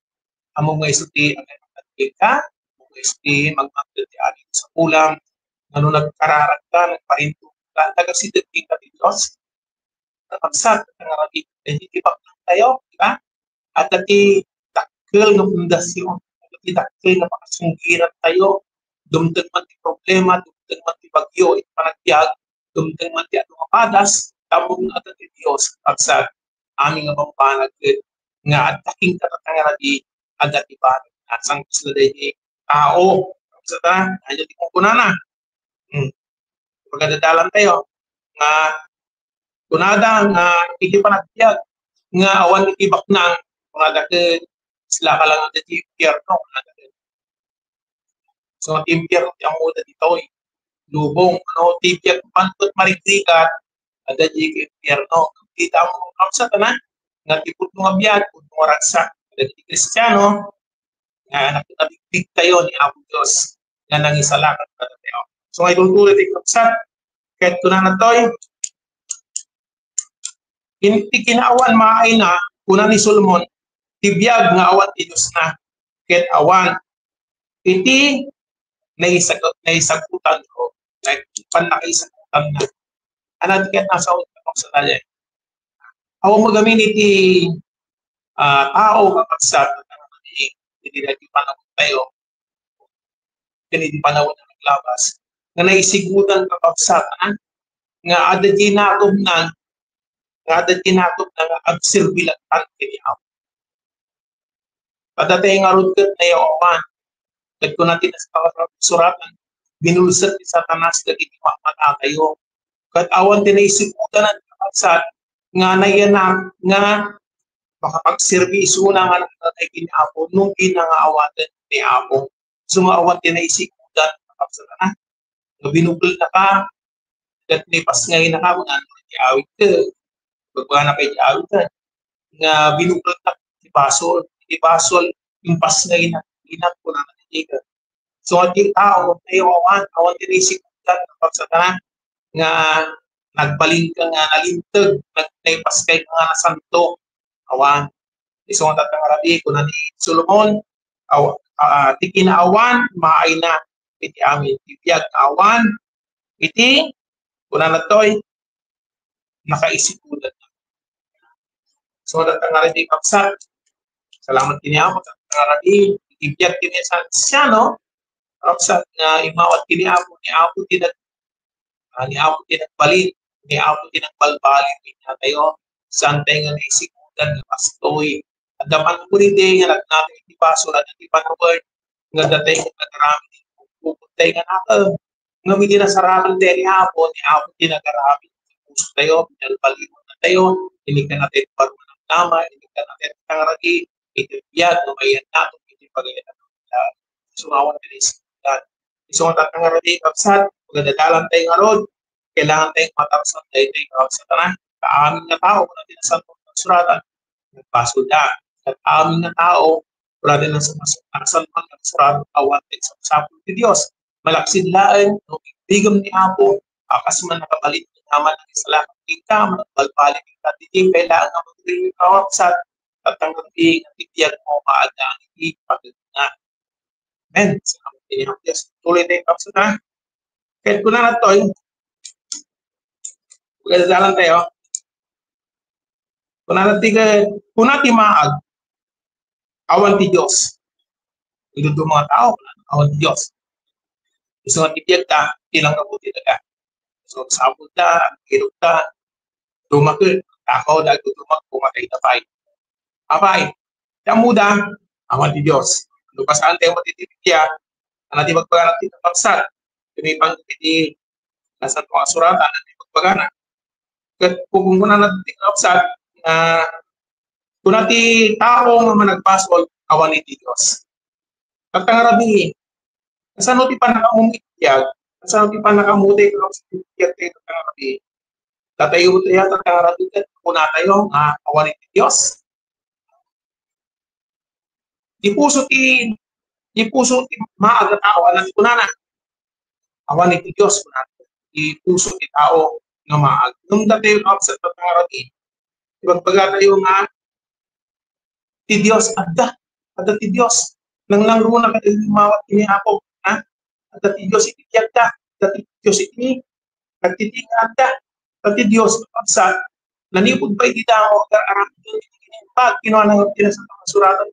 ammom nga isu ti agpatpateg ka, ammom nga isu ti magmangted ti amin sa kulang, nga no nagkararag ka, nagparinto ka, nagasideg ka ti Dios. Kakabsat, nga rabii, daydi ti baknang tayo, di ba? Adda ti dakkel nga pundasyon, adda ti dakkel nga pakasunggiran tayo. Dumteng man ti problema, dumteng man ti bagyo, iti panagbiag, dumteng man ti adu nga padas, ammom nga adda ti Dios, kakabsat, amin nga bambanag ket nga adda kenka tatta nga rabii, adda ti banag. Saan kasla daydi tao, kakabsat, ania ti kunkunana? Hmm. Pagdadalan tayo nga kunada nga iti panagbiag nga awan iti baknang, kunada ket sila ka lang adda ti impierno, kunada ket. So, ti impierno ti ammoda ditoy lubong, no? Ti biag man ket marigrigat, adda diay impierno. Dita mo, kakabsat, nga ti pudno nga biag, pudno nga ragsak. Dagiti Kristiano, nga nagbigbig tayo ni Apo Dios nga nangisalakan kadatayo. So, nga itultuloy ti kabsat, ket kunana toy, iti kinaawan maayna, kuna ni Solomon, ti biag nga awan ti Diosna, ket awan iti naisag-, naisagutan ko, like, pannakaisagutan na. Ano ti ket nasa utak sa tayo? Awan magamin iti, ah, tao, kakabsat, iti dagiti panawag tayo, ken iti panawag nga naglabas, nga naisigudan, kakabsat, ah, nga adda di natubnan, nga adda di natubnan nga agserbi latta ken ni Apo. Adda tayo ngarud ket nayawan. Ket kuna ti Nasuratan, binulsek ni Satanas dagiti matatayo. Ket awan ti naisigudan a kakabsat nga nayanak nga makapagserbi isuna nga nagtatay ken ni Apo no di na nga awaten ni Apo. So nga awan ti naisigudan a kakabsat, ah, nga binukelnaka, ket nipasngayna ka, kunana ti awit, eh, bagbagana pay ti awit, eh, nga binukelnak ti basol, ti basol, impasngayna, inak, kunana ti Diego. So, ti tao, tayo, awan, awan ti naisigudan, kakabsat, nga nagbalin ka nga nalinteg, nag-, naipaskay ka nga nasanto, awan. Isu nga tatta nga rabii, kuna ni Solomon, aw-, ah, ti kinaawan, maayna iti amin. Ti biag nga awan, iti, kuna natoy, nakaisigudan. So, tatta nga rabii, kabsat. Salamat ken ni Apo, tatta nga rabii. Iti biag ken ni San Siano, kabsat nga immawat ken ni Apo, ni Apo ti nag-, ah, ni Apo ti nagbalin, ni Apo ti nagbalbaliw kaniatayo. Saan tayo nga naisigudan nga kastoy? Adda man ulit nga nagnatay iti basol, adda ti panawag nga datay nga nagaramid, bukod tayo nga naka-, ngem iti nasarakan tayo ni Apo, ni Apo ti nagaramid. Puso tayo, pinalbaliwan na tayo, inikkan na tayo ti parumanamnama, inikkan na tayo ti tangragi, iti biag nga mayan nato, iti pagayan nato. Sumawan tayo ni Satan. Isu nga tatta nga rabii, kabsat, pagdadalan tayo ngarud, kailangan tayo matarsan tayo tayo, kabsat, na. Amin nga tao, kuna ti Nasantoan nga Kasuratan, nagbasol da. Ket amin nga tao, kuna ti Nasantoan nga Kasuratan, awan ti sapsapul ti Dios. Malaksid laeng no igbigem ni Apo, a kas man nakabalin nga man nagisalakan kenka, managbalbaliw kenka, diay kailangan nga magrigaw, kabsat, tatta nga rabii, nga ti biag mo maadaan iti pagna. Amen. Salamat iti Dios. Tuloy tayo, kabsat, ha? Ket kunana toy, pagdadalan tayo. Kunana ti, kuna ti maag, awan ti Dios. Iti mga tao, awan ti Dios. Isu nga ti biag ta, ilang kabuti daga. So, sapul ta, irog ta, dumaket, takaw da, dumak, pumatay ta pay. Apay, ti ammoda, awan ti Dios. No basaan tayo mo ti Biblia, ano ti magbagana ti kabsat? Tumipang iti Nasantoan nga Kasuratan, ano ti magbagana? Ket kunkunana ti kabsat, nga kuna ti tao nga managbasol, awan iti Dios. Tatta nga rabii, kasano ti pannakaammo iti biag? Kasano ti pannakaammo ti biag tayo, tatta nga rabii? Datayo tayo, tatta nga rabii, ket kunatayo nga awan iti Dios. Ti puso ti, ti puso ti maag a tao, ano ti kunana? Awan iti Dios, kunana. Ti puso ti tao nga maag. Ngem datayo, kabsat, tatta nga rabii, ibagbagatayo nga ti Dios adda. Adda ti Dios. Nangnangruna kadagiti immawat ken ni Apo, ha? Adda ti Dios iti biagda. Adda ti Dios iti nagtitingada. Adda ti Dios, kabsat, nanipud pay iti damo, agar-aramidon iti kinimbag, kinuna nga ti Nasantoan nga Kasuratan,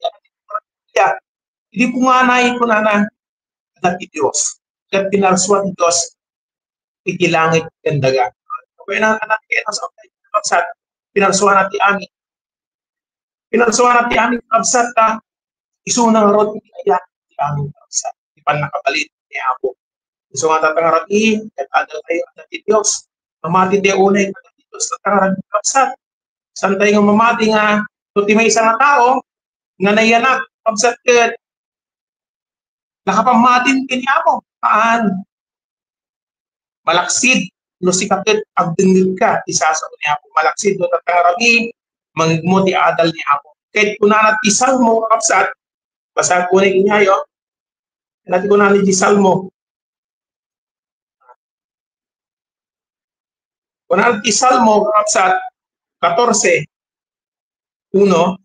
iti punganay, kunana, adda ti Dios. Ket pinarsua ti Dios iti langit ken daga. Kaya na, anak, kaya na sa, kabsat, pinarsuana ti amin. Pinarsuana ti amin, kabsat, ta isuna ngarud iti ayat ti amin, kabsat. Ti pannakabalin ni Apo. Isu nga tatta nga rabii, ket adda tayo, adda ti Dios. Mamati tayo unay, adda ti Dios, tatta nga rabii, kabsat. Saan tayo nga mamati nga, no ti maysa nga tao, nga nayanak, kabsat, ket nakapammatin ken ni Apo. Haan. Malaksid no sika ket agdengngegka ti sasao ni Apo. Malaksid no tatta nga rabii, mangngegmo ti adal ni Apo. Ket kunana ti Salmo, kakabsat, basaen ko ni inyay, oh. Kunana ti Salmo. Kuna ti Salmo, kakabsat, katorse uno,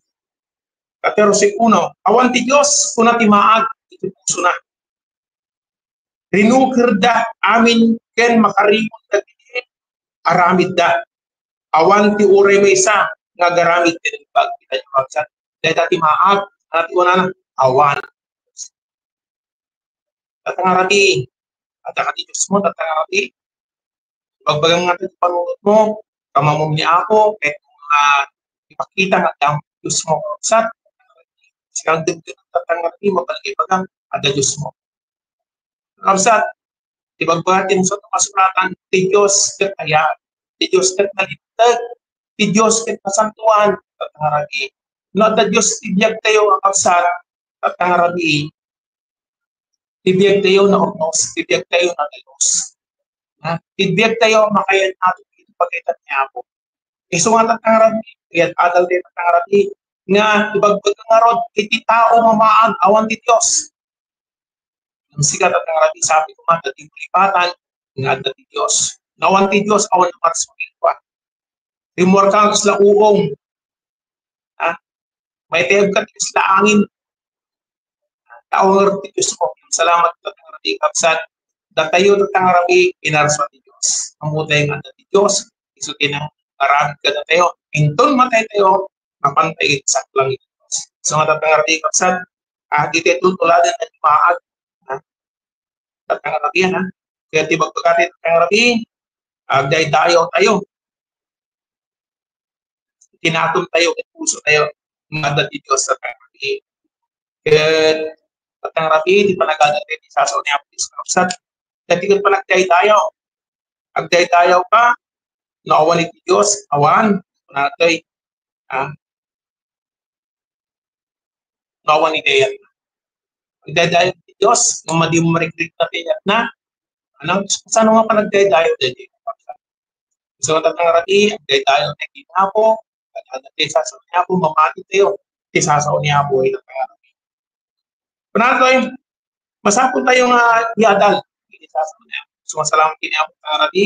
katorse uno, awan ti Dios, kuna ti maag iti pusona. Rinukerda amin ken makarimonda dagiti aramidda. Awan ti uray maysa nga agaramid ken imbag. Kita, kakabsat, dayta ti maag, kuna ti kunana, awan. Tatangarabi, adda kadi Diosmo, tatangarabi. Ibagbaga nga ti panunotmo, kamamom ni Apo, ket nga ipakita nga adda Diosmo, kakabsat. Sika dagdagiti tatangarabi, mabalin nga ibaga, adda Diosmo. Kakabsat, ibagbaga ti Nasantoan a Kasuratan, ti Dios ket ayat, ti Dios ket nalinteg, ti Dios ket nasantoan, tatangarabi. No adda Dios ti biagtayo, kakabsat, tatangarabi, ti biagtayo naurnos, ti biagtayo nadalos. Ha? Ti biagtayo makayan-ato iti pagayatan ni Apo. Isu nga tatangarabi, kayat adal ti tatangarabi, nga ibagbaga ngarud iti tao nga maag awan ti Dios. Ngem sika, tatangarabi, sabi ko man, dati malipatan nga adda ti Dios. Nga awan ti Dios, awan a marsukirwa. Rimmuarka nga kasla uong. Ha? Maitayabka ti kasla angin. Tao nga ti Dios ko. Salamat, tatangarabi, kakabsat. Datayo, tatangarabi, pinarsua ti Dios. Ammotay nga adda ti Dios. Isu ti nangaramid kadatayo. Inton mataytayo, mapantay iti saklang iti Dios. So, nga tatangarabi, kakabsat, ah, ditoy tuntuladan nga maag, ha? Tatangarabi, ha? Kaya ti bagbaga ti tatangarabi, agdaydayaw tayo. Tinaton tayo, ket puso tayo, nga adda ti Dios, tatangarabi. Ket tatangarabi, ti panagada tayo, ti sasao ni Apo Dios, kakabsat. Dati ket panagdaydayaw. Agdaydayaw ka, no awan iti Dios, awan. Kunana toy, ah, no awan iti ayat. Agdaydayaw ti Dios, no madi mo marikrikna ti ayatna. Anang, saan nga panagdaydayaw daydi? So, tatangarabi, agdaydayaw tayo iti Apo, agdaydayaw tayo iti sasao ni Apo, mamati tayo iti sasao ni Apo, iti tatangarabi. Kunana toy, masapul tayo nga iadal iti sasao ni Apo. So, masalamat ken ni Apo, tatangarabi,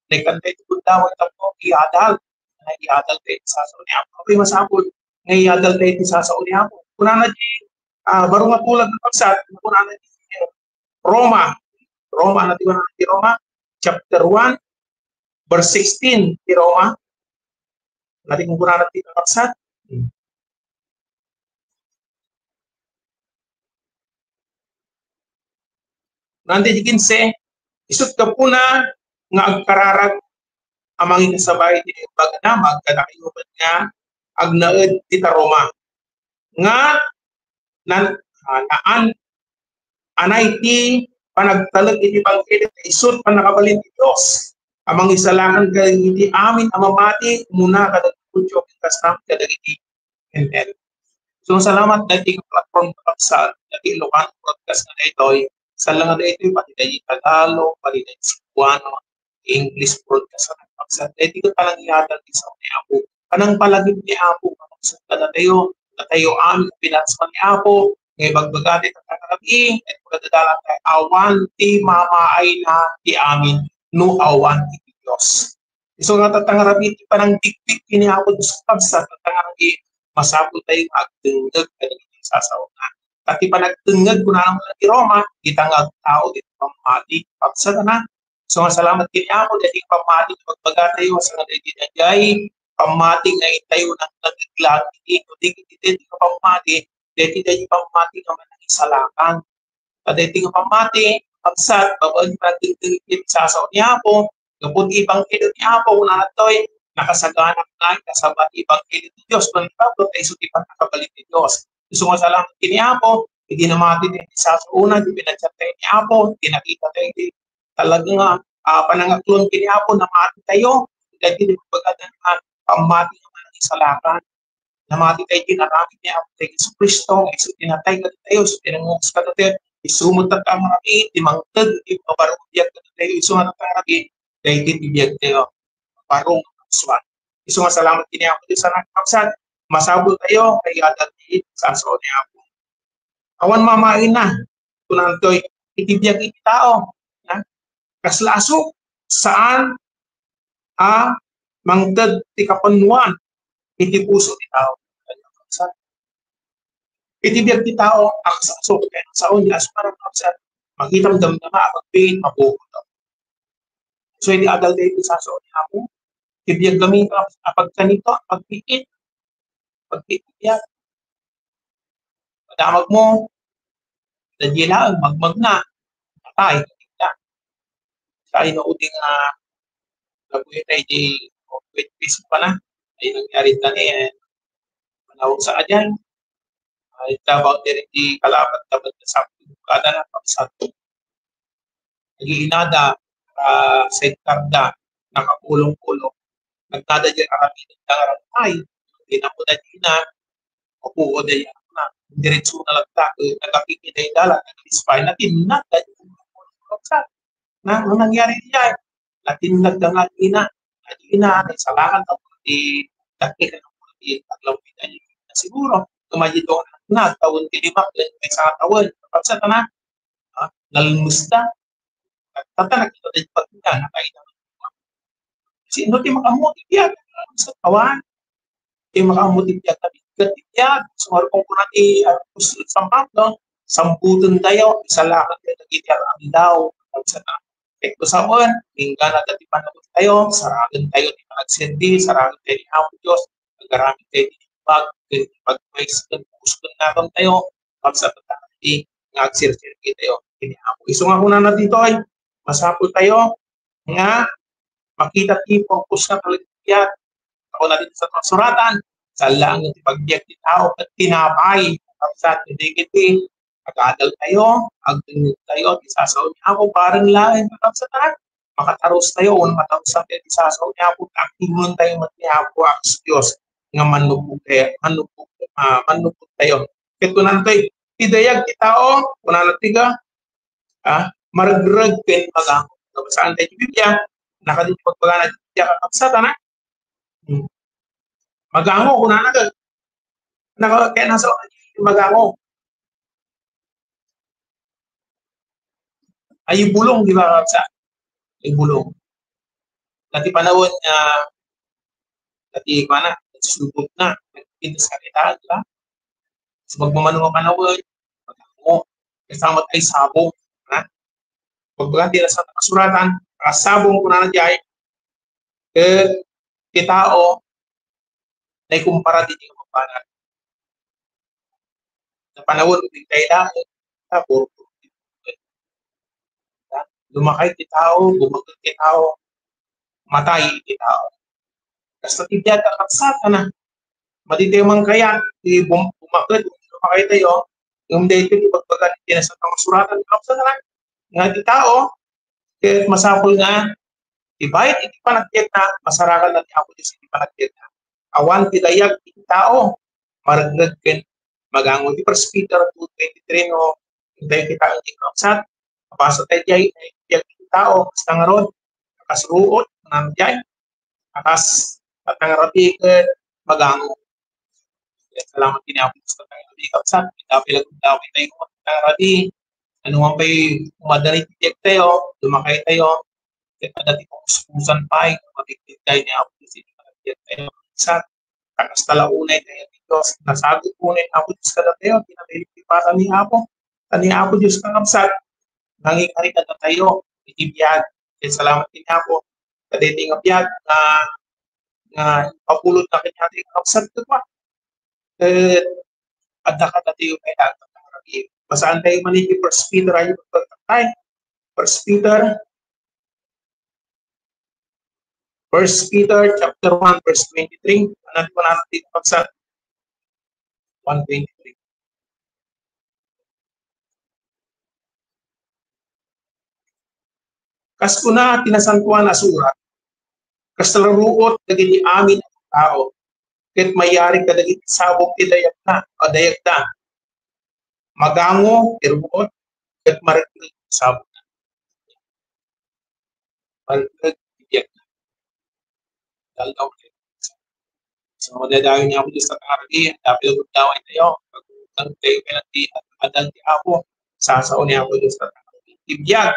naikkan tayo ti gundaway tapno iadal. Nga iadal tayo iti sasao ni Apo. Apay masapul nga iadal tayo iti sasao ni Apo? Kunana di, ah, baro nga tulag nga kabsat, kunana di Roma. Roma, ano ti kunana ti Roma? Chapter one, verse sixteen ti Roma. Ano ti kunana ti kakabsat? Ngan ti kinse, isut gapuna nga agkararag a mangikasaba iti imbagana, magkadakayo met nga agnaed dita Roma. Nga nan-, ah, naan, anay ti panagtalek iti ebanghelio, isut pannakabalin ti Dios a mangisalakan kadagiti amin a mamati, umuna kadagiti Judio, ken kasta met kadagiti Hentil. So, salamat dagiti platform, kakabsat, dagiti Ilocano broadcast nga daytoy. Saan la nga daytoy, pati dagiti Tagalog, pati dagiti Cebuano, English broadcast nga kakabsat. Daytoy ket panangiadal ti sao ni Apo. Panangpalagip ni Apo, kakabsat, kadatayo, datayo amin a pinarsua ni Apo, nga ibagbaga ti tatangarabi, ket pagdadalan tayo, awan ti mamaayna ti amin no awan iti Dios. Isu nga tatangarabi ti panangbigbig ken ni Apo Dios, kakabsat, tatangarabi, masapul tayo nga agdengngeg kadagiti sasaona. Ta ti panagdengngeg, kunana met ti Roma, dita nga agtao ti pammati, kakabsat, a. So, nga salamat ken ni Apo, daydi pammati, pagbaga tayo, saan nga daydi daydiay pammati nga intayo nang nagiglag, iti, iti, iti, iti pammati, daydi, daydi pammati nga manangisalakan. Kadaydi nga pammati, kakabsat, babaen ti panagdengngeg iti sao ni Apo, gapu ti ebanghelio ni Apo, kunana toy, nakasagana nga kasaba ti ebanghelio ti Dios, ken ni Pablo, ta isu ti pannakabalin ti Dios. Isu nga salamat ken ni Apo, idi namati ti sasaona, idi pinadsan tayo ni Apo, idi nakita tayo ti talaga nga, ah, panangaklon ken ni Apo, namati tayo, daydi ti pagbaga nga pammati nga manangisalakan. Namati tayo iti inaramid ni Apo tayo Jesu-Cristo, nga isu ti natay kadatayo, isu ti nangubos kadatayo, isu met tatangarabi, ti mangted, ti mabaro nga biag kadatayo, isu nga tatangarabi, daydi ti biag tayo, baro nga pusoan. Isu nga salamat ken ni Apo Dios a nakakabsat, masapul tayo, nga iadal ti sao ni Apo. Awan mamaayna, kunana toy, iti biag iti tao. Ha? Kasla aso, saan a mangted ti kapuonan iti puso ti tao. Iti biag ti tao, agsasao, kaya sao ni Asmar, makita damdama, pagpiit, mabuot. So, iti adal tayo, iti sasao ni Apo. Iti biag kami, apagkanito, pagpiit, pagpiit, ya. Madamag mo, dadya laeng, magmagna, patay, kita. Sa ino uting, ah, labuyo tayo di, o, wait, Facebook pa na. Ay, nangyari ta ni, eh, manawag sa adyan. Ay, tabang diri di kalaban, tabang na sa kada na, pagsato. Nagiinada, ah, sa inkarda, nakapulong-pulong. Nagkada di aramiden da nga ragtay. Di na po na di na, mapuo da yan na. Diretso na lang ta, eh, nagakikita yung dalan, nag-inspire na, tinna, na, ano nangyari diyan? Natinlag da nga ina. Ina, nagsalakan da di, dakkel na di, paglawitan niya. Siguro, kumayi doon na, taon ti lima, eh, may sa taon, kapag sa tanan, ha? Nalmus da. Tata, nakita da yung pagkita, nakita. Sino ti makaammo ti biag? Sa kawan. Ti makaammo ti biag, nabiggat ti biag. Sumaro kung kuna ti, ah, Apostol San Pablo, sambuton tayo, isalakan tayo, dagiti aldaw. Sa na, ket kusawen, inggana ti panagod tayo, saragen tayo ti panagserbi, saragen tayo ni Apo Dios, agaramid tayo ti pag-, pag-, pag-, pag-, tayo, kapsat tayo, nga agserserbi tayo, kini Apo. Isu nga kunana ditoy, masapul tayo, nga makita ti purpose na talaga. Ako na dito sa kasuratan, saan lang ti pagbiag ti tao, ket tinapay, kapsat, dagiti agadal tayo, agtengngeg tayo, ti sasao ni Apo, bareng laeng, kapsat, ha? Makatarus tayo, wenno matarus tayo, ti sasao ni Apo, agtengngeg tayo, met ni Apo, a kas Dios, nga mannupog tayo, mannupog, ah, mannupog tayo. Ket kunana tayo, ti dayag ti tao, kunana ti ga, ah, maregreg ken magango. Nabasaan tayo ti Biblia, nakadin pagbagana ti Biblia, kakabsat, ana? Hmm. Magango, kunana ka. Naka-, kaya nasa magango. Ay, bulong, di ba, kakabsat? Ay, bulong. Dati panahon nga, dati, mana, sugod na, nagpintas ka kita, di ba? So, magmamano nga panahon, magango. Kasama tayo sabong, ha? Pagbaga ti Santa Kasuratan, a sabong kunana diay, ket ti tao, naikumpara ti di mabbanag. Napanawon ti kailangan, ta, puro, puro. Lumakay ti tao, bumakek ti tao, matay ti tao. Kasta ti biag, kakabsat, na. Madi tayo mangkayat, ti bum-, bumakek, lumakay tayo, ngem daytoy ti pagbaga ti Santa Kasuratan, kakabsat, na. Nga ti tao, ket masapul nga, ti bayad iti panagbiagna, masarakan na ti Apo Dios iti panagbiagna. Awan ti dayag iti tao, maregreg ken magango. Iti First Peter two twenty-three, no, intayo kita iti kakabsat, mabasa tayo diay, biag iti tao, kasta ngarud, a kas ruot, kunana diay, a kas, a kas rabii ket magango. Salamat ken ni Apo Dios, ket rabii, kakabsat, ita pay laeng daway tayo, ket rabii, ano man pay umadda iti biag tayo, lumakay tayo, ket adda ti kapuspusan pay, mabigbigbigay ni Apo Dios iti panagbiag tayo. Sa, ta kasta la unay tayo ti Dios, nasagut unay ni Apo Dios kadatayo, ti napilipatan ni Apo, ta ni Apo Dios, kakabsat, nangikari kadatayo iti biag. Ket salamat ken ni Apo, kadaytoy nga biag nga, nga ipabulod na kaniayo, kakabsat, ket, ket adda kadatayo nga idaton nga rabii. Basaan tayo man iti First Peter, ay, First Peter, First Peter chapter one, verse twenty-three. Ano po natin dito, kakabsat? One twenty-three. Kas kuna ti Nasantoan a Surat, kasta la ruot dagiti amin a tao, ket mayari kadagiti sabong ti dayagna, a dayagda. Magango ti ruot, ket maregreg ti sabong. Maregreg ti biag. Dal-, okay. So, dadayo ni Apo Dios a kargi, dapil gud daway tayo. Pag-utang tayo kaya ti adal ti Apo, sasao ni Apo Dios a kargi. Ti biag,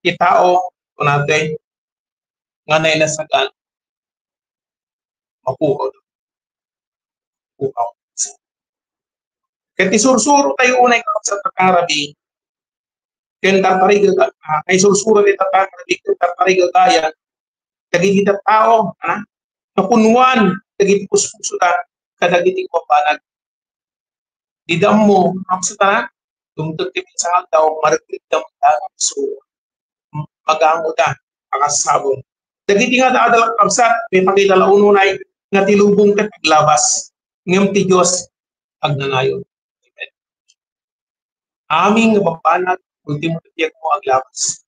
ti tao, kunana tayo, nga nailasagan, mapukaw. Pukaw. Ket isursuro tayo unay, kakabsat, a kararag, ken tartarigaga-, ah, isursuro tayo, kakabsat, a kararag, ken tartarigaga-, dagiti tattao, ah, napunuan dagiti puspusoda kadagiti banag. Dida ammo, kakabsat, a, dumteng ti maysa nga aldaw, marigritda met nga isu, magangoda, makasabong. Dagiti nga adda-adda, kakabsat, maipakita la unay nga ti lubong ket aglabas, ngem ti Dios agnanayon. Amen. Amin nga banbanag, ultimo ti biagmo aglabas.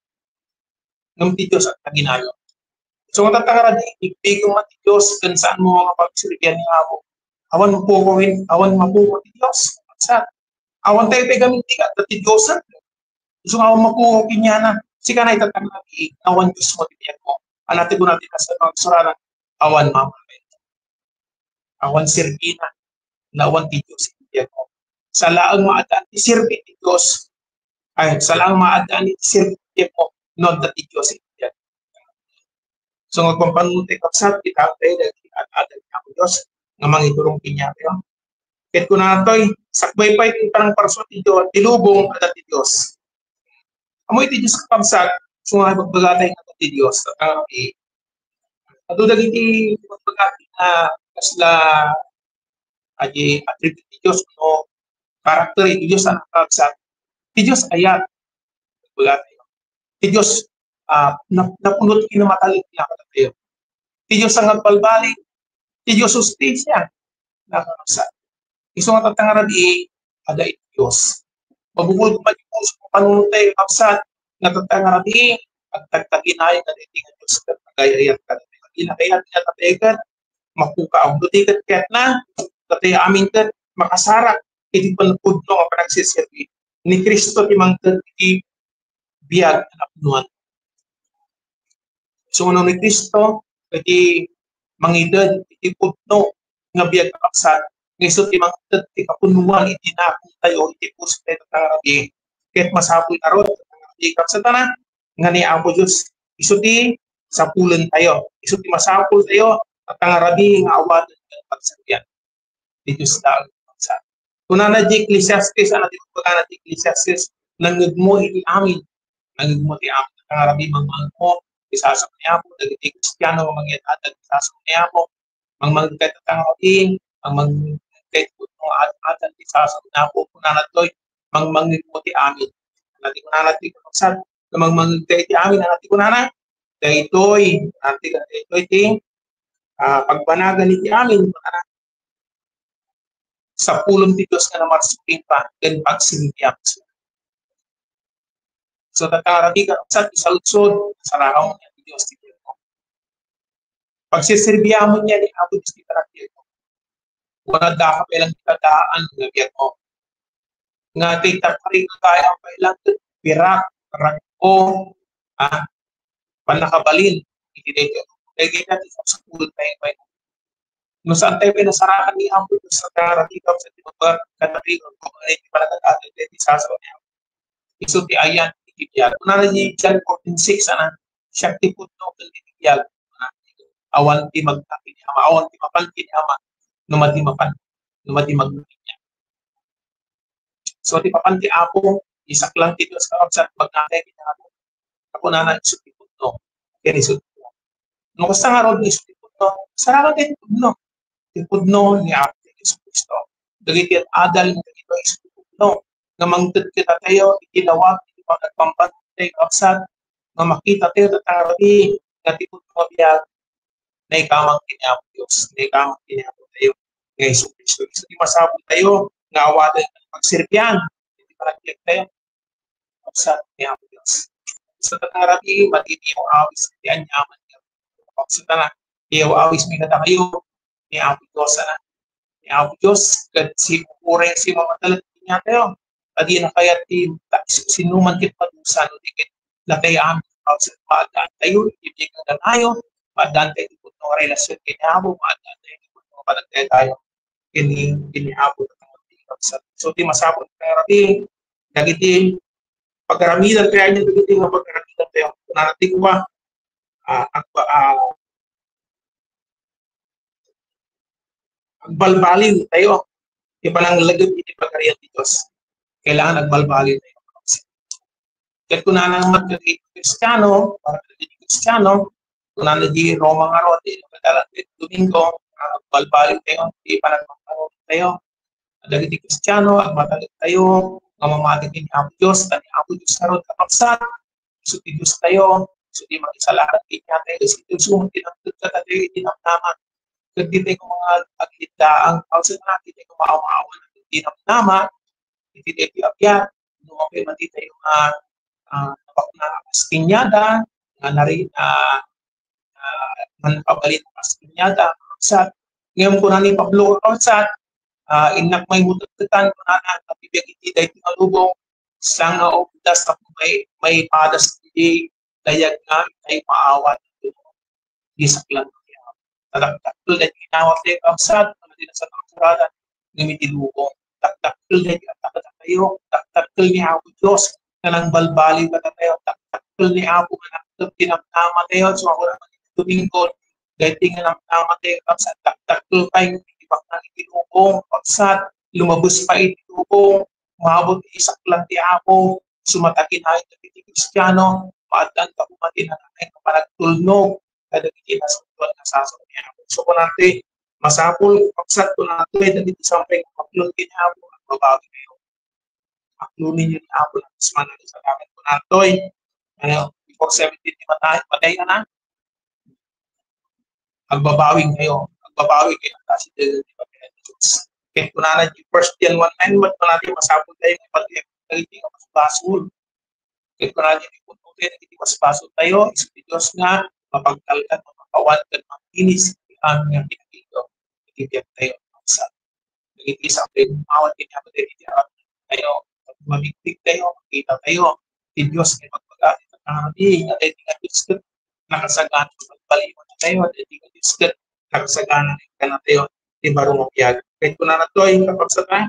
Ngem ti Dios agnanayon. So, nga tatta nga radi, igbigem man ti Dios, ken saanmo nga pagserbian ni Apo. Awan mapukaw, awan mapukaw ti Dios. Sa, awan tayo pay gamin ti, ti Dios, eh. So, awan mapukaw kenkuana. Sika nga tatta nga radi, awan Dios mo ti biagmo. Ania ti kuna ti Kasuratan, awan mamati. Awan serbina, no awan ti Dios iti biagmo. Sa laeng maaddaan ti serbi ti Dios, ay, sa laeng maaddaan ti serbi ti biagmo, no adda ti Dios iti biagmo. So, nga agpampanunot tayo, kakabsat, kitaem tayo dagiti ad-adal ni Apo Dios nga mangiturong kenkuana. Ket kunana toy, sakbay pay ti panangparsua ti Dios, ti lubong, adda ti Dios. Ammo iti Dios, kakabsat, so nga ibagbaga tayo nga ti Dios, tatta nga radi, adu dagiti ibagbaga nga kasla adi attribute ti Dios, no, character ti Dios, a, kakabsat. Ti Dios ayat. Ibagbaga tayo. Ti Dios, ah, nap-, napuno ti kinamatalek nga kadatayo. Ti Dios a nagbalbaliw. Ti Dios hustisia. Nakakabsat. Isu nga tatta nga radi, adda iti Dios. Mabukol ko madi puso, panunot tayo, kakabsat, nga tatta nga radi, agtagtaginayo nga daytoy nga Dios, ket agay-ayat kadatayo. Inakayat nga tayo ket mapukaw. No di ket kayatna, datayo amin ket makasarak iti panpudno nga panagsiserbi ni Cristo ti mangted iti biag a napunoan. So, no ni Cristo iti mangited iti pudno nga biag, kakabsat, nga isu ti mangted ti kapunoan iti nakemtayo, iti pusotayo, tatta nga radi. Ket masapul ngarud, tatta nga radi, kakabsat, a, nga ni Apo Dios, isu ti sapulentayo, isu ti masapultayo, tatta nga radi, nga awaten ken pagserbian ti Dios laeng. Sa, kunana di Ecclesiastes, ania ti ibagbaga ti Ecclesiastes, nangngegmo iti amin. Nangngegmo ti amin. Tatta nga radi, mangngegmo ti sasaw ni Apo, dagiti Kristiano nga mangyad-adal ti sasaw ni Apo. Mangngegmo, tatta nga radi, mangngegmo ti ad-adal ti sasaw ni Apo. Kunana toy, mangngegmo ti amin. Ania ti kunana ti kakabsat, mangngegmo ti amin, ania ti kunana? Daytoy, ania ti, daytoy ti, ah, pagbanagan iti amin, kunana, sapulem ti Dios nga namarsua kenka ken pagserbiam. So, tatta nga radi, kakabsat, isaludsod, sarakaw nga ti Dios ti biagmo. Pagseserbiam nga ni Apo Dios ti panagbiagmo. Wala daka pay lang kita daan nga biagmo. Nga ti tattarigaga-, pay lang ket pirak, rag-o, ah, pannakabalin iti daytoy. Daytoy ti sapsapulentayo pay. No saan tayo pay nasarakan ni Apo Dios, tatta nga radi, kakabsat, ti pagkatarigan, pagkatarigan, ti panagad-adal, ti sasaw ni Apo. Isu ti ayan iti biag. Kunana ni John fourteen six, ania, "Siak ti pudno ken ti biag. Awan ti magna ken ni Ama, awan ti mapan ken ni Ama, no madi mapan, no madi magna kaniak." So, ti mapan ti Apo, isaklang ti Dios, kakabsat, magnatay ken ni Apo. Kunana, isu ti pudno. Ken isu ti pudno. No kasta ngarud, isu ti pudno, sarakan ti pudno. Ti pudno ni Apo Jesu-Cristo. Dagiti ad-adal nga dagitoy isu ti pudno nga mangted kadatayo iti lawag iti panagpambantayo, kakabsat, nga makitatayo tatta nga radi nga ti pudno a biag, naikamang ken ni Apo Dios, naikamang ken ni Apotayo nga Jesu-Cristo. Isu ti masapultayo nga awaten ken pagserbian iti panagbiagtayo. Kakabsat ni Apo Dios. Sa tatta nga radi, madi ti awis ti aniaman nga. Kakabsat, ania, ti awis mi kadakayo ni Apo Dios, ania, ni Apo Dios, ket si, uray si mamatalek kaniatayo. Adina kayat ti ta-, sinuman ket madusa, no di ket natay amin, kakabsat, maaddaan tayo iti biag a ganayon, maaddaan tayo iti pudno nga relasyon ken ni Apo, maaddaan tayo iti pudno nga panagdaydayaw ken ni, ken ni Apo, kakabsat. So, ti masapul nga radi, dagiti pagaramidentayo, dagiti nga pagaramidentayo, kunana ti Roma, ah, agba-, ah, agbalbaliw tayo. Di ba nang lagip iti pagarian ti Dios? Kailangan agbalbaliw tayo. Ket kunana met dagiti Kristiano, para dagiti Kristiano, kunana di Roma nga aro, ti Domingo, ah, agbalbaliw tayo, ti panagmamano tayo. Dagiti Kristiano, agmatalek tayo, nga mamati ken ni Apo Dios, ta ni Apo Dios ngarud, kakabsat, isu ti Dios tayo, isu ti mangisalakan kaniatayo, isu ti isu ti nangted kadatayo iti namnama. Ket ditayo nga agliddaang, agsakna ditayo nga maaw-awan ti namnama, iti daytoy a biag, no apay man ditayo nga, ah, napakna a kas kaniada, nga nari-, ah, ah, manpabalin a kas kaniada, kakabsat. Ngem kuna ni Pablo, kakabsat, ah, innak maymutektekan, kunana, nga bibiag iti daytoy nga lubong, saan nga umdas tapno may, maipadas iti dayag nga itay maawat. Di saklang ti Apo. Dakdakkel daytoy inawat tayo, kakabsat, nga di na sa Kasuratan, ngem iti lubong. Dakdakkel daytoy atakdatayo, dakdakkel ni Apo Dios nga nangbalbaliw kadatayo, dakdakkel ni Apo nga nangted ti namnama tayo, so ako naman iti Domingo, daytoy nga namnama tayo, kakabsat, dakdakkel pay, iti baknang iti lubong, kakabsat, lumabes pay iti lubong, umabot iti saklang ti Apo, sumatakin ay dagiti Kristiano, maaddan ka koma ti nanay nga panagtulnog kadagiti nasantoan nga sasao ni Apo. So, kunantoy, masapul, kakabsat, kunantoy, dagiti sampay nga paklon ken ni Apo, agbabawi kayo. Paklonen yo ni Apo, na mas manang salamat, kunantoy. Ano, before seventeen, di matay, matay ka na. Agbabawi kayo. Agbabawi kayo. Kasi di ba, kaya ni Diyos. Kaya kunana di First John one nine, mat kunana di masapul tayo, ipag-, ipag-, ipag-, basbasol. Ket kunana, "Ipunto tayo dagiti basbasol tayo, isu ti Dios nga mapagtalkan, mapakawan, ken maglinis iti amin nga kinakildo iti biag tayo." Sa dagiti sakit, mawat kini Apo tayo iti aram tayo, mabigtig tayo, makita tayo. Ti Dios nga magpag-ati, nga tayo nga Dios ket nakasagana, magbaliwan tayo, ti Dios ket nakasagana, nga tayo, ti baro nga biag. Kaya kunana to, ay kapagsa tayo,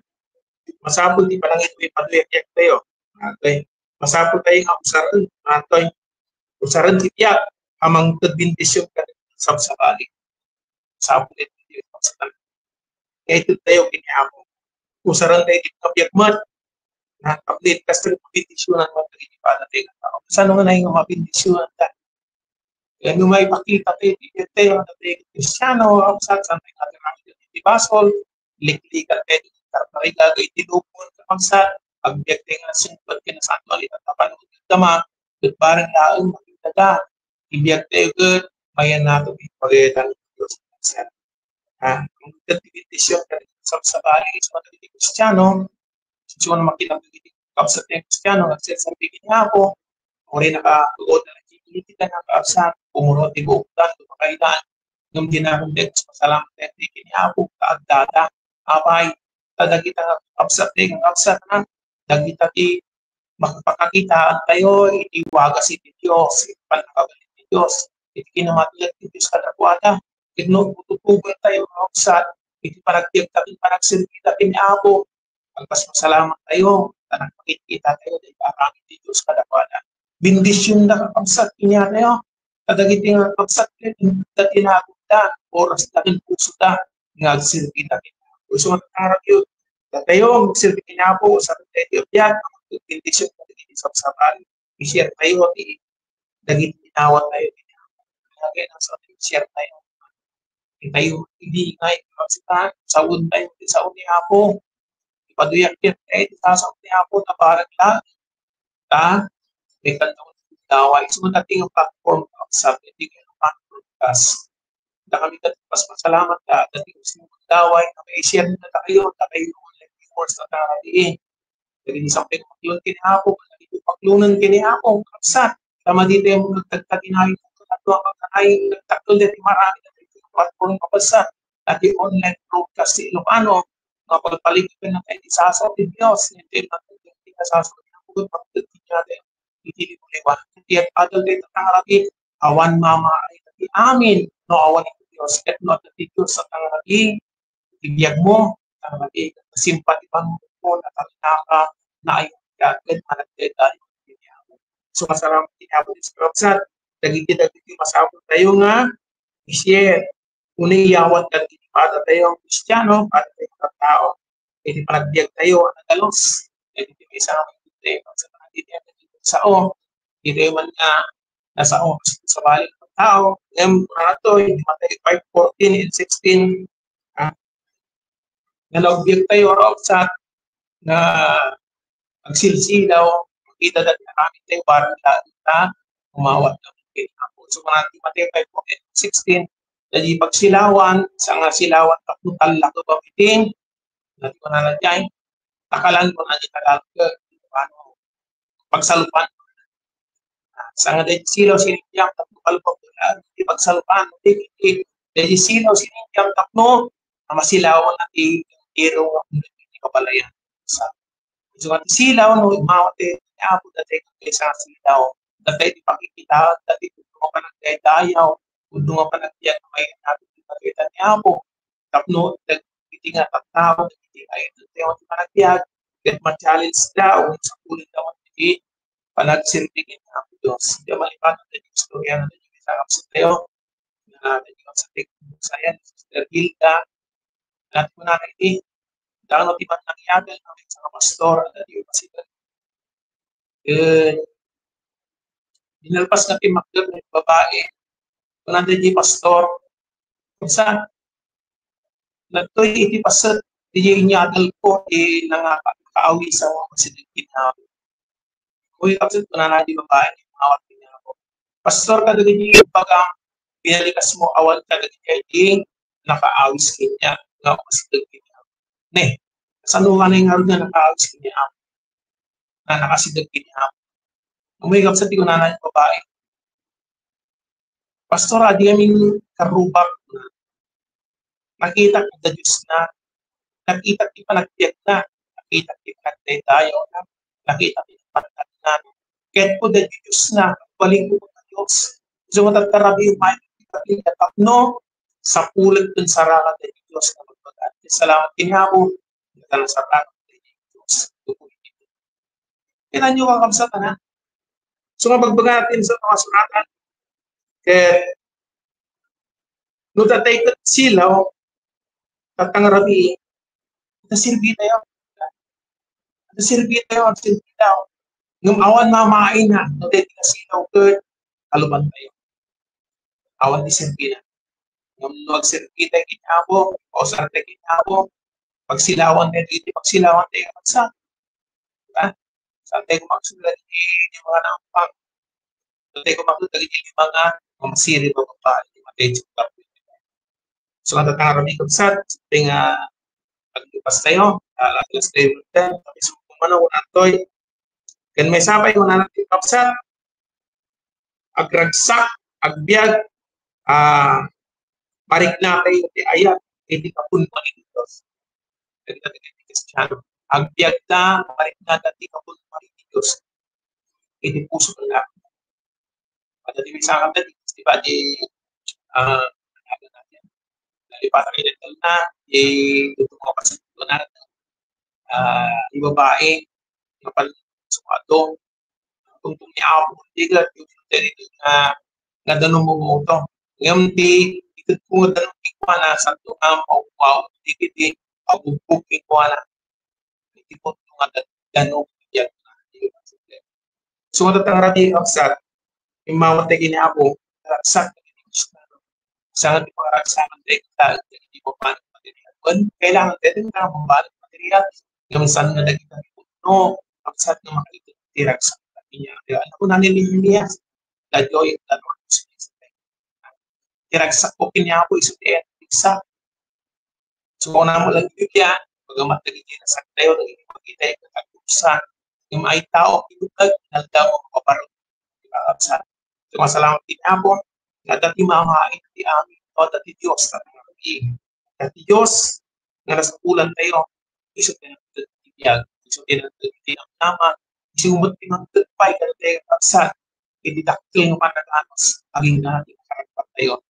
masapul ti panangitwi, paduyak tayo. Okay. Masapul tayo nga usaren, antoy, usaren ti biag a mangted bendision ken sabsabali. Masapul iti pagsatal. Kaya ito tayo, kini Apo. Usaren tayo iti kabiag met. Na, kaplit, kas tayo bendisionan mo, iti pada tayo. Saan nga na yung mabendisionan tayo? Kaya no maipakita tayo, iti tayo, tayo, Kristiano, sa, sa, sa, basol, liklikan tayo, tarparigaga iti lubong, kakabsat, agbiag tayo nga sungpet ken nasantoan iti tapanon ti Ama, ket bareng laeng makita da, ibiag tayo ket mayan nato iti pagayatan ti Dios, kakabsat. Ha? Ang ket ti bendision ken sabsabali, isu nga dagiti Kristiano, isu nga makita dagiti kakabsat ti Kristiano, nagserserbi ken ni Apo, uray nakatuod na nagkikita, kakabsat, pumuro ti buokdan, tumakaydan, ngem dinakon ti agpasalamat ken ni Apo, ta addada, apay, ta dagita nga kakabsat, ti kakabsat na, dagita ti makapakakitaan tayo iti wagas iti Dios, iti pannakabalin ti Dios, iti kinamatiyag ti Dios kadakuada. Ket no tutuboy tayo, kakabsat, iti panagbiagta ken panagserbi ken ni Apo, agpasalamat tayo, ta nagpakitkita tayo, ti aramid ti Dios kadakuada. Bendision da, kakabsat, inya tayo. Kadagiti nga kakabsat, ket inda tinagunda, oras da ken puso da, nga agserbi da ken ni Apo. Isu nga tayo, datayo, magserbi ken ni Apo, sa tayo, biag, bendision, kadagiti sabsabali. I-share tayo, ti, dagiti inawat tayo, kaya nga sa share tayo. Tayo, hindi nga, kakabsat, saon tayo, ti saon ni Apo. Ipaduyak ket, eh, ti sasaon ni Apo, nabarag lang. Ta, may kanta ko dawa. Isu nga dati nga platform, kakabsat, dati nga platform, kas. Da kami ket pasalamat ta, dati nga dawa, nga may share na tayo, tayo, online viewers na tayo, eh. Dagiti sampay nga paklonen ken ni Apo, dagiti paklonen ken ni Apo, kakabsat. Ta madi tayo mo nagtagtaginayo, ket adu a pagkanayon, nagtakkel dagiti marami, dagiti platform, kakabsat. Dagiti online broadcast ti Ilocano, nga pagpalikudan na tayo ti sasaw ti Dios, nga tayo matulog ti sasaw ti Apo, pagtagtaginayo, iti liwliwan. Iti adal tayo tatangarabi, awan mamaay ti amin, no awan iti Dios, ket no adda ti Dios tatangarabi, ti biag mo, tangabi, simpati pang mo, natarinaka, naayon ka, ket managdaydayo. So, masaramat ti Apo Dios, kakabsat, dagiti, dagiti masapul tayo nga i-share. Unay iyawat dagiti padatayo nga Kristiano, padatayo nga tao. Iti panagbiag tayo, a nadalus. Iti maysa nga maikut tayo, sa panagbiag tayo, sao. Ditoy man nga, nasao, sabali nga tao. Ngem, ano to, iti Mateo five fourteen and sixteen, ah, nga nagbiag tayo, raw sa nga agsilsilaw, makita dagiti aramid tayo, barang dagita, umawat na kay Apo. So, kunana ti Mateo five fourteen, sixteen, dagiti pagsilawan, sa nga silawan, tapno tallak iti, dagiti kunana diay, takalan ko na di Tagalog, ano, pagsalupan. Sa nga dagiti silaw, sinindiam, tapno kalpag, di pagsalupan, di, di, dagiti silaw, sinindiam, tapno, a masilawan na ti, ti iro, ti kabalayan. Sa, so, nga ti silaw, no, mawat ti, ni Apo, dati, kaysa silaw, dati, ti pakikita, dati, kung panagdaydayaw, kung panagdaydayaw, may natin, ti pakita ni Apo, tapno, dagiti nga tattao, dagiti ay, dagiti nga panagbiag, ket ma-challenge da, o sa ulit da, dagiti panagserbi ken Apo Dios. Diay malipanon dagiti istorya nga naging sa tayo, nga naging sa teknik sayan, Sister Hilda, dati ko na iti, dano ti man nangyari, nga may isang pastor, dati yung pasigan. Eh, dinalpas nga ti makdar nga babae, kunana di pastor, sa, nagtoy iti paset, di inyadal ko, di nangaka-, kaawisa mo, kasi di kinaawis. Uy, kapsat, kunana di babae, umawat kaniako. Pastor, kadagiti baga, binalikas mo, awan kadagiti nakaawis kaniak, nga umasideg kaniak. Ne, kasano nga na yung nga nakaawis kaniak? Na nakasideg kaniak. Umay, kapsat, di kunana yung babae. Pastor, adi amin karubak na. Nakita ko da Diyos na. Nakita ti panagbiag na. Nakita ti panagdaydayaw na. Nakita ti panagdaydayaw na. Ket ko da Diyos na. Balik ko da Diyos. So, matatarabi yung may tapno sa pulit ng sarangan ng Diyos na magbagaan. Salamat kinapo. Salamat sa Diyos. Kita nyo, kakabsat, ha? So, mabagbaga natin sa mga suratan. Kaya, no tatay ket silaw, tatang rabi, naserbi tayo. Naserbi tayo, naserbi tayo. Ngem awan mamain na, no tatay ket silaw, ket kaluban tayo. Awan ti serbi na. Ngem no agserbi tayo ken Apo, pausar tayo ken Apo, pagsilawan tayo, iti pagsilawan tayo, sa, ha? Saan tayo kumaksulat, iti mga nampang? Saan tayo kumaksulat, iti mga, mga masiri, mga babae, mga attention, so, nga tatang rabi, kabsat, sa nga aglupas tayo, ah, alas tayo, tapos kung ano, kung antoy, ken may sapay, kung ano, kabsat, agragsak, agbiag, ah, marikna tayo ti ayat, iti kapunpanan ni Dios. Dagiti Kristiano, agbiag ta, marikna ta ti kapunpanan ni Dios. Iti puso na. At di misan ka, di ba, di, ah, ano natin, nalipatan kayo ng na, di, tutong ko kasi ito na, ah, yung babae, yung pal-, sumato, tungtong ni Apo, di ka, yung dito nga, nga danum mo to. Ngayon, di, ikot ko nga danum, di ko na, sa ito nga, maupaw, di, di, di, pagbugbog, di ko na, iti punto nga da-, danum, yan. So, matatang rabi, kabsat, immawat tayo kini Apo, ragsak, sa nga di pangaragsakan tayo, tayo, tayo, di pa paano material. Kung kailangan tayo, tayo, tayo, paano material. Yung saan nga naging no, kabsat nga makaitin, tiragsak, niya, di ba? Ako na nililiya, dadyo, yung tanong, tiragsak ko kini Apo, iso, eh, isa. So, kung namo lang iti kaya, pagamat dagiti nasaktayo, dagiti makitayo, katagpusan, yung mga tao, inutag, naldaw, mapaparo, di ba, kabsat? So, masalamat din Apo, nga dati mamain ti amin, o dati Diyos, dati mamain. Dati Diyos, nga nasapulan tayo, iso tayo nagtagbiag, iso tayo nagtagbiag, iso umot tinagtagpay, dati tayo, kabsat, iti dakkel nga panaganos, aging dati, karagpatayo,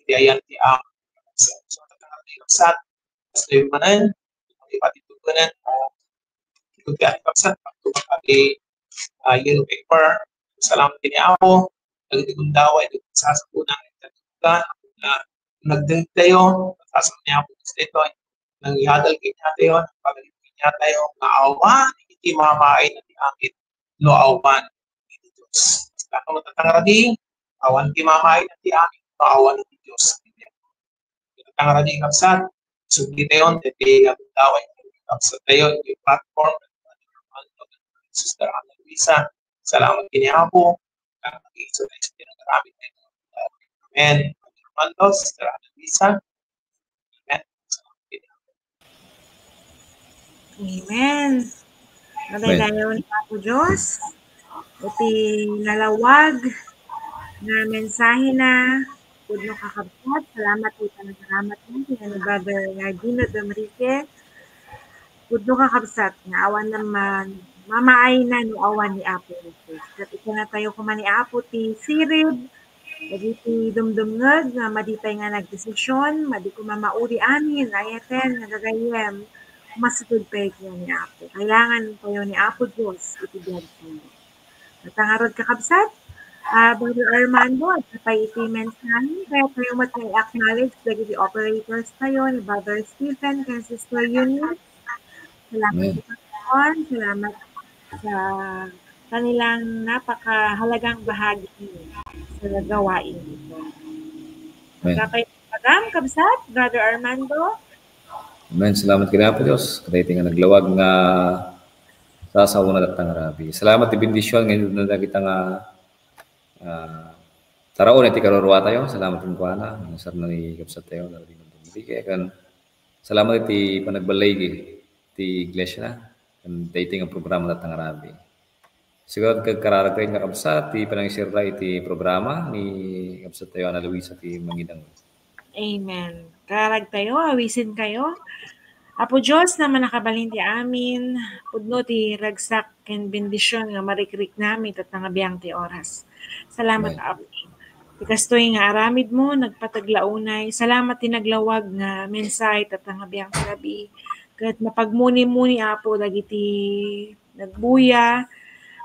iti ayan ti Apo. So, so, kakabsat, basta yung manan, ipatitulbanan, ah, ito ti ating kabsat, pagtubag ati, ah, yellow paper, salamat din Apo, dagiti gundaway, dagiti sasakuna, iti kadugan, nga nagdengtayo, sasaknay Apo Dios daytoy, nangyadal kaniatayo, nagpagaling kaniatayo, nga awan iti mamaay na ti amin, no awan iti Dios. Saka mo tatangarabi, awan ti mamaay na ti amin, no awan iti Dios. Tangaradi, kabsat, sugitayon, ti gundaway, kabsat tayo, ti platform, Sister Ana Luisa. Salamat kini Apo. Amen. Armando, Sister Ana Luisa. Amen. Amen. Amen. Madaydayaw ni Apo Dios. Iti nalawag nga mensahena, pudno kakabsat, salamat iti panagaramat mo, ni Brother Gino Domrique. Pudno kakabsat, nga awan naman mamaayna no awan ni Apo Jesus. Ket ikanatayo koma ni Apo ti sirib, dagiti dumdumngeg nga madi pay nga nagdesisyon, madi koma maudi amin, ayaten nga gagayyem, masapul pay iti ni Apo. Kayangan tayo ni Apo Dios iti biag tayo. Ita ngarud, kakabsat, ah, Brother Armando, adda pay iti mensahe, kayat tayo met nga i-acknowledge dagiti operators tayo, ni Brother Stephen, ken Sister Eunice. Salamat, Amen. Salamat sa kanilang napakahalagang bahagi sa gawain ito. Amen. Kapay Madam, kabsat, Brother Armando. Amen. Salamat kini Apo Dios. Kadaytoy nga naglawag nga sasaona datang rabi. Salamat ti bendision nga inuna dagita nga, ah, taraon iti karurua tayo. Salamat kenkuana. Ang sarna ni kabsat tayo, Brother Dino Domrique. Kan salamat iti panagballigi ti iglesia na. Kan daytoy nga programa datang rabi. Sigurado nga agkararag tayo nga kabsat ti panangisirra iti programa ni kabsat tayo Ana Luisa ti mangidang. Amen. Kararag tayo, awisin kayo. Apo Dios nga mannakabalin ti amin, pudno ti ragsak ken bendision nga marikriknami ita nga biang ti oras. Salamat, Amen. Apo. Ti kastoy nga aramid mo, nagpateg la unay. Salamat ti naglawag nga mensahe ita nga biang ti rabii. Ket mapagmuni-muni, Apo, dagiti nagbuya,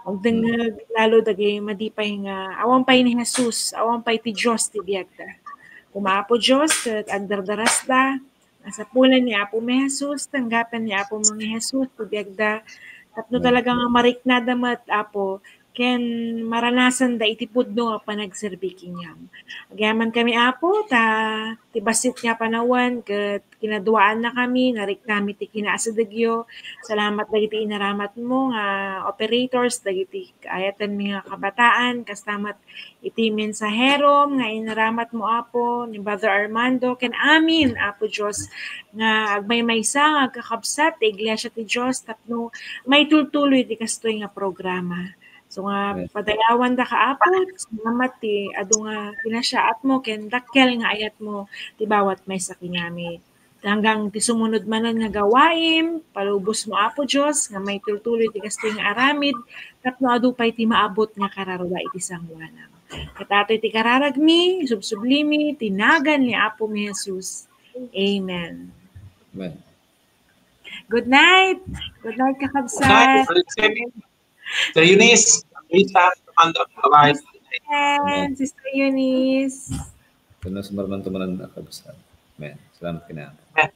agdengngeg, lalo dagiti madi pay nga awan pay ni Jesus, awan pay ti Dios ti biagda. Koma Apo Dios, ket agdardarasda, nasapulan ni Apo mi Jesus, tanggapan ni Apo mi Jesus ti biagda, tapno Amen. Talaga nga mariknada met, Apo, ken maranasanda iti pudno nga panagserbi kenkuam. Agyamankami, Apo, ta ti bassit nga panawen ket kinaduaannakami, nariknami ti kinaasidegyo. Salamat dagiti inaramat mo nga operators, dagiti ayaten mi nga kabataan, kasta met iti mensaherom nga inaramat mo, Apo, ni Brother Armando, ken amin, Apo Dios, nga agmaymaysa nga agkakabsat ti Iglesia ti Dios tapno maitultuloy ti kastoy nga programa. So nga, Amen. Padayawandaka, Apo, salamat ti adu nga kinasiaat mo ken dakkel nga ayat mo ti bawat maysa kenkuami. Hanggang ti sumunud manen nga gawaim, palubos mo, Apo Dios, nga maitultuloy ti kastoy nga aramid, tapno adu pay ti maabut nga kararua iti sangoanam. Ket atoy ti kararagmi, subsublimi, ti nagan ni Apo mi Jesus. Amen. Amen. Good night. Good night, kakabsat. Good night, Brother Kevin. Sister Eunice, Rita, Amanda, bye-bye. Amen. Sister Eunice. Ken Sister Marman, tumanan na, kabsat. Amen. Salamat kaniak. Amen.